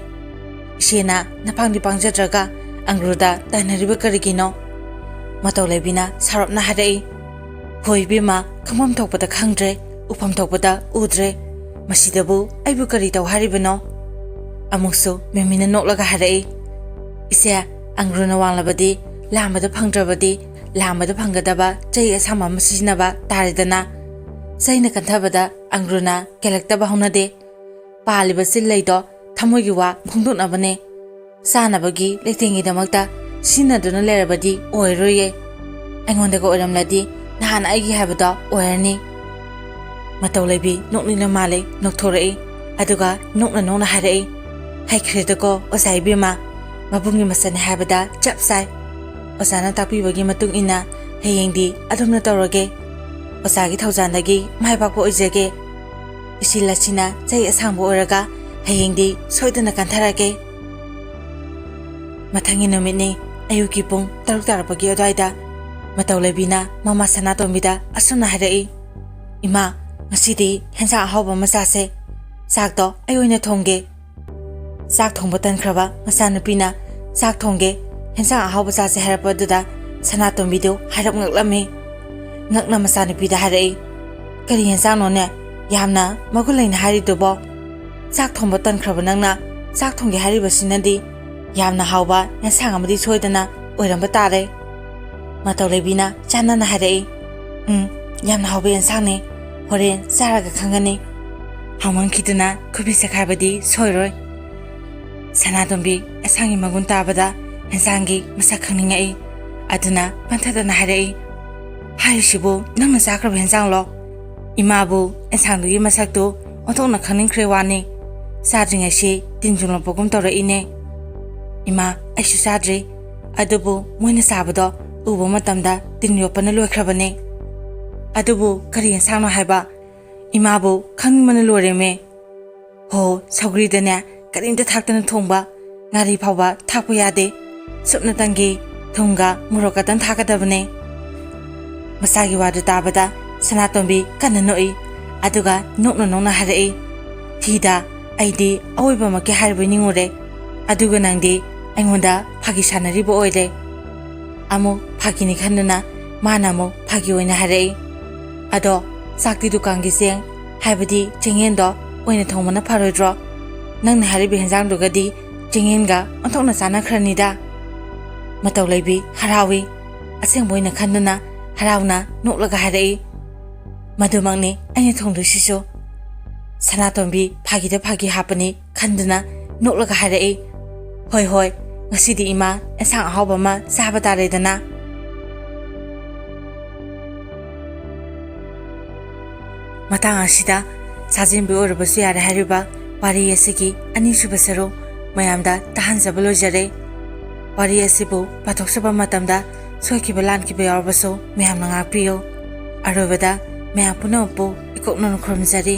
ꯏꯆꯦꯅ ꯅꯄꯥꯡꯗꯤ ꯄꯥꯡꯖꯗ꯭ꯔꯒ ꯑꯪꯒ꯭ꯔꯨꯗ ꯇꯥꯏꯅꯔꯤꯕ ꯀꯔꯤꯒꯤꯅꯣ?" ꯃꯇꯧ ꯂꯩꯕꯤꯅ ꯁꯥꯎꯔꯞꯅ ꯍꯥꯏꯔꯛꯏ, "ꯍꯣꯏ ꯏꯕꯦꯝꯃ, ꯈꯪꯐꯝ ꯊꯣꯛꯄꯗ ꯈꯪꯗ꯭ꯔꯦ, ꯎꯐꯝ ꯊꯣꯛꯄꯗ ꯎꯗ꯭ꯔꯦ꯫ ꯃꯁꯤꯗꯕꯨ ꯑꯩꯕꯨ ꯀꯔꯤ ꯇꯧ ꯍꯥꯏꯔꯤꯕꯅꯣ?" ꯑꯃꯨꯛꯁꯨ ꯃꯦꯃꯤꯅ ꯅꯣꯛꯂꯒ ꯍꯥꯏꯔꯛꯏ, "ꯏꯆꯦ, ꯑꯪꯒ꯭ꯔꯨꯅ ꯋꯥꯡꯂꯕꯗꯤ ꯂꯥꯝꯕꯗ ꯐꯪꯗ꯭ꯔꯕꯗꯤ ꯂꯥꯝꯕꯗ ꯐꯪꯒꯗꯕ ꯆꯩ ꯑꯁꯥꯡꯕ ꯑꯃ ꯁꯤꯖꯤꯟꯅꯕ ꯇꯥꯔꯦꯗꯅ꯫ ꯆꯩꯅ ꯀꯟꯊꯕꯗ ꯑꯪꯒ꯭ꯔꯨꯅ ꯀꯦꯜꯂꯛꯇꯕ ꯍꯧꯅꯗꯦ꯫ ꯄꯥꯜꯂꯤꯕ ꯆꯤꯜ ꯂꯩꯗꯣ ꯊꯃꯣꯏꯒꯤ ꯋꯥ ꯐꯣꯡꯗꯣꯛꯅꯕꯅꯦ꯫ ꯆꯥꯅꯕꯒꯤ ꯂꯩꯇꯦꯡꯒꯤꯗꯃꯛꯇ ꯁꯤꯖꯤꯟꯅꯗꯨꯅ ꯂꯩꯔꯕꯗꯤ ꯑꯣꯏꯔꯣꯏꯌꯦ꯫ ꯑꯩꯉꯣꯟꯗꯒ ꯑꯣꯏꯔꯝꯂꯗꯤ ꯅꯍꯥꯟ ꯑꯩꯒꯤ ꯍꯥꯏꯕꯗꯣ ꯑꯣꯏꯔꯅꯤ꯫" ꯃꯇꯧ ꯂꯩꯕꯤ ꯅꯣꯛꯅꯤꯡꯅ ꯃꯥꯜꯂꯦ ꯅꯣꯛꯊꯣꯔꯛꯏ꯫ ꯑꯗꯨꯒ ꯅꯣꯛꯅ ꯅꯣꯛꯅ ꯍꯥꯏꯔꯛꯏ, "ꯍꯩꯈ꯭ꯔꯦꯗꯀꯣ ꯑꯣꯖꯥ ꯏꯕꯦꯝꯃ, ꯃꯕꯨꯡꯒꯤ ꯃꯆꯟꯅꯤ ꯍꯥꯏꯕꯗ ꯆꯞ ꯆꯥꯏ꯫ ꯑꯣꯖꯥꯅ ꯇꯥꯛꯄꯤꯕꯒꯤ ꯃꯇꯨꯡ ꯏꯟꯅ ꯍꯌꯦꯡꯗꯤ ꯑꯗꯨꯝꯅ ꯇꯧꯔꯒꯦ꯫ ꯑꯣꯖꯥꯒꯤ ꯊꯧꯖꯥꯜꯗꯒꯤ ꯃꯥꯏ ꯄꯥꯛꯄ ꯑꯣꯏꯖꯒꯦ꯫ ꯏꯆꯤꯜ ꯑꯁꯤꯅ ꯆꯩ ꯑꯁꯥꯡꯕ ꯑꯣꯏꯔꯒ ꯍꯌꯦꯡꯗꯤ ꯁꯣꯏꯗꯅ ꯀꯟꯊꯔꯒꯦ꯫" ꯃꯊꯪꯒꯤ ꯅꯨꯃꯤꯠꯅꯤ꯫ ꯑꯌꯨꯛꯀꯤ ꯄꯨꯡ ꯇꯔꯨꯛ ꯇꯥꯔꯛꯄꯒꯤ ꯑꯗꯨꯋꯥꯏꯗ ꯃꯇꯧ ꯂꯩꯕꯤꯅ ꯃꯃꯥ ꯁꯅꯥꯇꯣꯝꯕꯤꯗ ꯑꯁꯨꯝꯅ ꯍꯥꯏꯔꯛꯏ, "ꯏꯃꯥ, ꯉꯁꯤꯗꯤ ꯍꯦꯟꯁꯥꯡ ꯑꯍꯥꯎꯕ ꯑꯃ ꯆꯥꯁꯦ꯫ ꯆꯥꯛꯇꯣ ꯑꯩ ꯑꯣꯏꯅ ꯊꯣꯡꯒꯦ꯫" ꯆꯥꯛ ꯊꯣꯡꯕ ꯇꯟꯈ꯭ꯔꯕ ꯃꯆꯥꯅꯨꯄꯤꯅ "ꯆꯥꯛ ꯊꯣꯡꯒꯦ, ꯍꯦꯟꯁꯥꯡ ꯑꯍꯥꯎꯕ ꯆꯥꯁꯦ" ꯍꯥꯏꯔꯛꯄ ꯑꯗꯨꯗ ꯁꯅꯥꯇꯣꯝꯕꯤꯗꯨ ꯍꯥꯏꯔꯞ ꯉꯛꯂꯝꯃꯤ꯫ ꯉꯛꯅ ꯃꯆꯥꯅꯨꯄꯤꯗ ꯍꯥꯏꯔꯛꯏ, "ꯀꯔꯤ ꯍꯦꯟꯁꯥꯡꯅꯣꯅꯦ ꯌꯥꯝꯅ ꯃꯒꯨꯟ ꯂꯩꯅ ꯍꯥꯏꯔꯤꯗꯨꯕꯣ? ꯆꯥꯛ ꯊꯣꯡꯕ ꯇꯟꯈ꯭ꯔꯕ ꯅꯪꯅ ꯆꯥꯛ ꯊꯣꯡꯒꯦ ꯍꯥꯏꯔꯤꯕꯁꯤꯅꯗꯤ ꯌꯥꯝꯅ ꯍꯥꯎꯕ ꯍꯦꯟꯁꯥꯡ ꯑꯃꯗꯤ ꯁꯣꯏꯗꯅ ꯑꯣꯏꯔꯝꯕ ꯇꯥꯔꯦ꯫" ꯃꯇꯧ ꯂꯩꯕꯤꯅ ꯆꯥꯟꯅꯅ ꯍꯥꯏꯔꯛꯏ, "ꯎꯝ, ꯌꯥꯝꯅ ꯍꯥꯎꯕ ꯌꯦꯟꯁꯥꯡꯅꯤ꯫ ꯍꯣꯔꯦꯟ ꯆꯥꯔꯒ ꯈꯪꯒꯅꯤ꯫" ꯍꯥꯎꯃꯟꯈꯤꯗꯨꯅ ꯈꯨꯕꯤ ꯆꯦꯈꯥꯏꯕꯗꯤ ꯁꯣꯏꯔꯣꯏ꯫ ꯁꯅꯥꯇꯣꯝꯕꯤ ꯑꯦꯟꯁꯥꯡꯒꯤ ꯃꯒꯨꯟ ꯇꯥꯕꯗ ꯑꯦꯟꯁꯥꯡꯒꯤ ꯃꯁꯛ ꯈꯪꯅꯤꯡꯉꯛꯏ꯫ ꯑꯗꯨꯅ ꯄꯟꯊꯗꯅ ꯍꯥꯏꯔꯛꯏ, "ꯍꯥꯏꯔꯤꯁꯤꯕꯨ ꯅꯪꯅ ꯆꯥꯈ꯭ꯔꯕ ꯑꯦꯟꯁꯥꯡꯂꯣ? ꯏꯃꯥꯕꯨ ꯑꯦꯟꯁꯥꯡꯗꯨꯒꯤ ꯃꯁꯛꯇꯨ ꯑꯣꯟꯊꯣꯛꯅ ꯈꯪꯅꯤꯡꯈ꯭ꯔꯦ ꯋꯥꯅꯤ꯫ ꯆꯥꯗ꯭ꯔꯤꯉꯩꯁꯤ ꯇꯤꯟ ꯆꯨꯝꯂꯛꯄꯒꯨꯝ ꯇꯧꯔꯛꯏꯅꯦ꯫" "ꯏꯃꯥ, ꯑꯩꯁꯨ ꯆꯥꯗ꯭ꯔꯤ꯫ ꯑꯗꯨꯕꯨ ꯃꯣꯏꯅ ꯆꯥꯕꯗꯣ ꯎꯕ ꯃꯇꯝꯗ ꯇꯤꯟ ꯌꯣꯠꯄꯅ ꯂꯣꯏꯈ꯭ꯔꯕꯅꯦ꯫ ꯑꯗꯨꯕꯨ ꯀꯔꯤ ꯌꯦꯟꯁꯥꯡꯅꯣ ꯍꯥꯏꯕ? ꯏꯃꯥꯕꯨ ꯈꯪꯅꯤꯡꯕꯅ ꯂꯣꯏꯔꯦꯃꯦ꯫ ꯍꯣ, ꯁꯧꯒ꯭ꯔꯤꯗꯅꯦ, ꯀꯔꯤꯝꯇ ꯊꯥꯛꯇꯅ ꯊꯣꯡꯕ, ꯉꯥꯔꯤ ꯐꯥꯎꯕ ꯊꯥꯛꯄ ꯌꯥꯗꯦ꯫ ꯁꯨꯞꯅꯇꯪꯒꯤ ꯊꯨꯝꯒ ꯃꯣꯔꯣꯛ ꯈꯛꯇꯪ ꯊꯥꯛꯀꯗꯕꯅꯦ꯫" ꯃꯆꯥꯒꯤ ꯋꯥꯗꯨ ꯇꯥꯕꯗ ꯁꯅꯥꯇꯣꯝꯕꯤ ꯀꯟꯅ ꯅꯣꯛꯏ꯫ ꯑꯗꯨꯒ ꯅꯣꯛꯅ ꯅꯣꯛꯅ ꯍꯥꯏꯔꯛꯏ, "ꯊꯤꯗ, ꯑꯩꯗꯤ ꯑꯋꯣꯏꯕꯃꯛꯀꯤ ꯍꯥꯏꯔꯕꯣꯏ ꯅꯤꯡꯉꯨꯔꯦ꯫ ꯑꯗꯨꯒ ꯅꯪꯗꯤ ꯑꯩꯉꯣꯟꯗ ꯐꯥꯒꯤ ꯁꯥꯟꯅꯔꯤꯕ ꯑꯣꯏꯔꯦ꯫" ꯑꯃꯨꯛ ꯐꯥꯒꯤꯅꯤ ꯈꯟꯗꯨꯅ ꯃꯥꯅ ꯑꯃꯨꯛ ꯐꯥꯒꯤ ꯑꯣꯏꯅ ꯍꯥꯏꯔꯛꯏ, "ꯑꯗꯣ ꯆꯥꯛꯇꯤ ꯗꯨꯀꯥꯟꯒꯤ ꯆꯦꯡ, ꯍꯥꯏꯕꯗꯤ ꯆꯦꯡꯌꯦꯟꯗꯣ ꯑꯣꯏꯅ ꯊꯣꯡꯕꯅ ꯐꯔꯣꯏꯗ꯭ꯔꯣ? ꯅꯪꯅ ꯍꯥꯏꯔꯤꯕ ꯍꯦꯟꯖꯥꯡꯗꯨꯒꯗꯤ ꯆꯦꯡꯌꯦꯟꯒ ꯑꯣꯟꯊꯣꯛꯅ ꯆꯥꯟꯅꯈ꯭ꯔꯅꯤꯗ꯫" ꯃꯇꯧ ꯂꯩꯕꯤ ꯍꯔꯥꯎꯏ꯫ ꯑꯁꯦꯡꯕ ꯑꯣꯏꯅ ꯈꯟꯗꯨꯅ ꯍꯔꯥꯎꯅ ꯅꯣꯛꯂꯒ ꯍꯥꯏꯔꯛꯏ, "ꯃꯗꯨꯃꯛꯅꯤ ꯑꯩꯅ ꯊꯣꯡꯗꯣꯏꯁꯤꯁꯨ꯫" ꯁꯅꯥꯇꯣꯝꯕꯤ ꯐꯥꯒꯤꯗ ꯐꯥꯒꯤ ꯍꯥꯞꯄꯅꯤ ꯈꯟꯗꯨꯅ ꯅꯣꯛꯂꯒ ꯍꯥꯏꯔꯛꯏ, "ꯍꯣꯏ, ꯍꯣꯏ, ꯉꯁꯤꯗꯤ ꯏꯃꯥ ꯑꯦꯟꯁꯥꯡ ꯑꯍꯥꯎꯕ ꯑꯃ ꯆꯥꯕ ꯇꯥꯔꯦꯗꯅ꯫" ꯃꯇꯥꯡ ꯑꯁꯤꯗ ꯁꯥꯖꯤꯟꯕꯤ ꯑꯣꯏꯔꯕꯁꯨ ꯌꯥꯔꯦ ꯍꯥꯏꯔꯤꯕ ꯋꯥꯔꯤ ꯑꯁꯤꯒꯤ ꯑꯅꯤꯁꯨꯕ ꯁꯔꯨꯛ ꯃꯌꯥꯝꯗ ꯇꯥꯍꯟꯖꯕ ꯂꯣꯏꯖꯔꯦ꯫ ꯋꯥꯔꯤ ꯑꯁꯤꯕꯨ ꯄꯥꯊꯣꯛꯆꯕ ꯃꯇꯝꯗ ꯁꯣꯏꯈꯤꯕ ꯂꯥꯟꯈꯤꯕ ꯌꯥꯎꯔꯕꯁꯨ ꯃꯌꯥꯝꯅ ꯉꯥꯛꯄꯤꯌꯨ꯫ ꯑꯔꯣꯏꯕꯗ ꯃꯌꯥꯝ ꯄꯨꯝꯅꯃꯛꯄꯨ ꯏꯀꯣꯛꯅꯅ ꯈꯨꯔꯨꯝꯖꯔꯤ꯫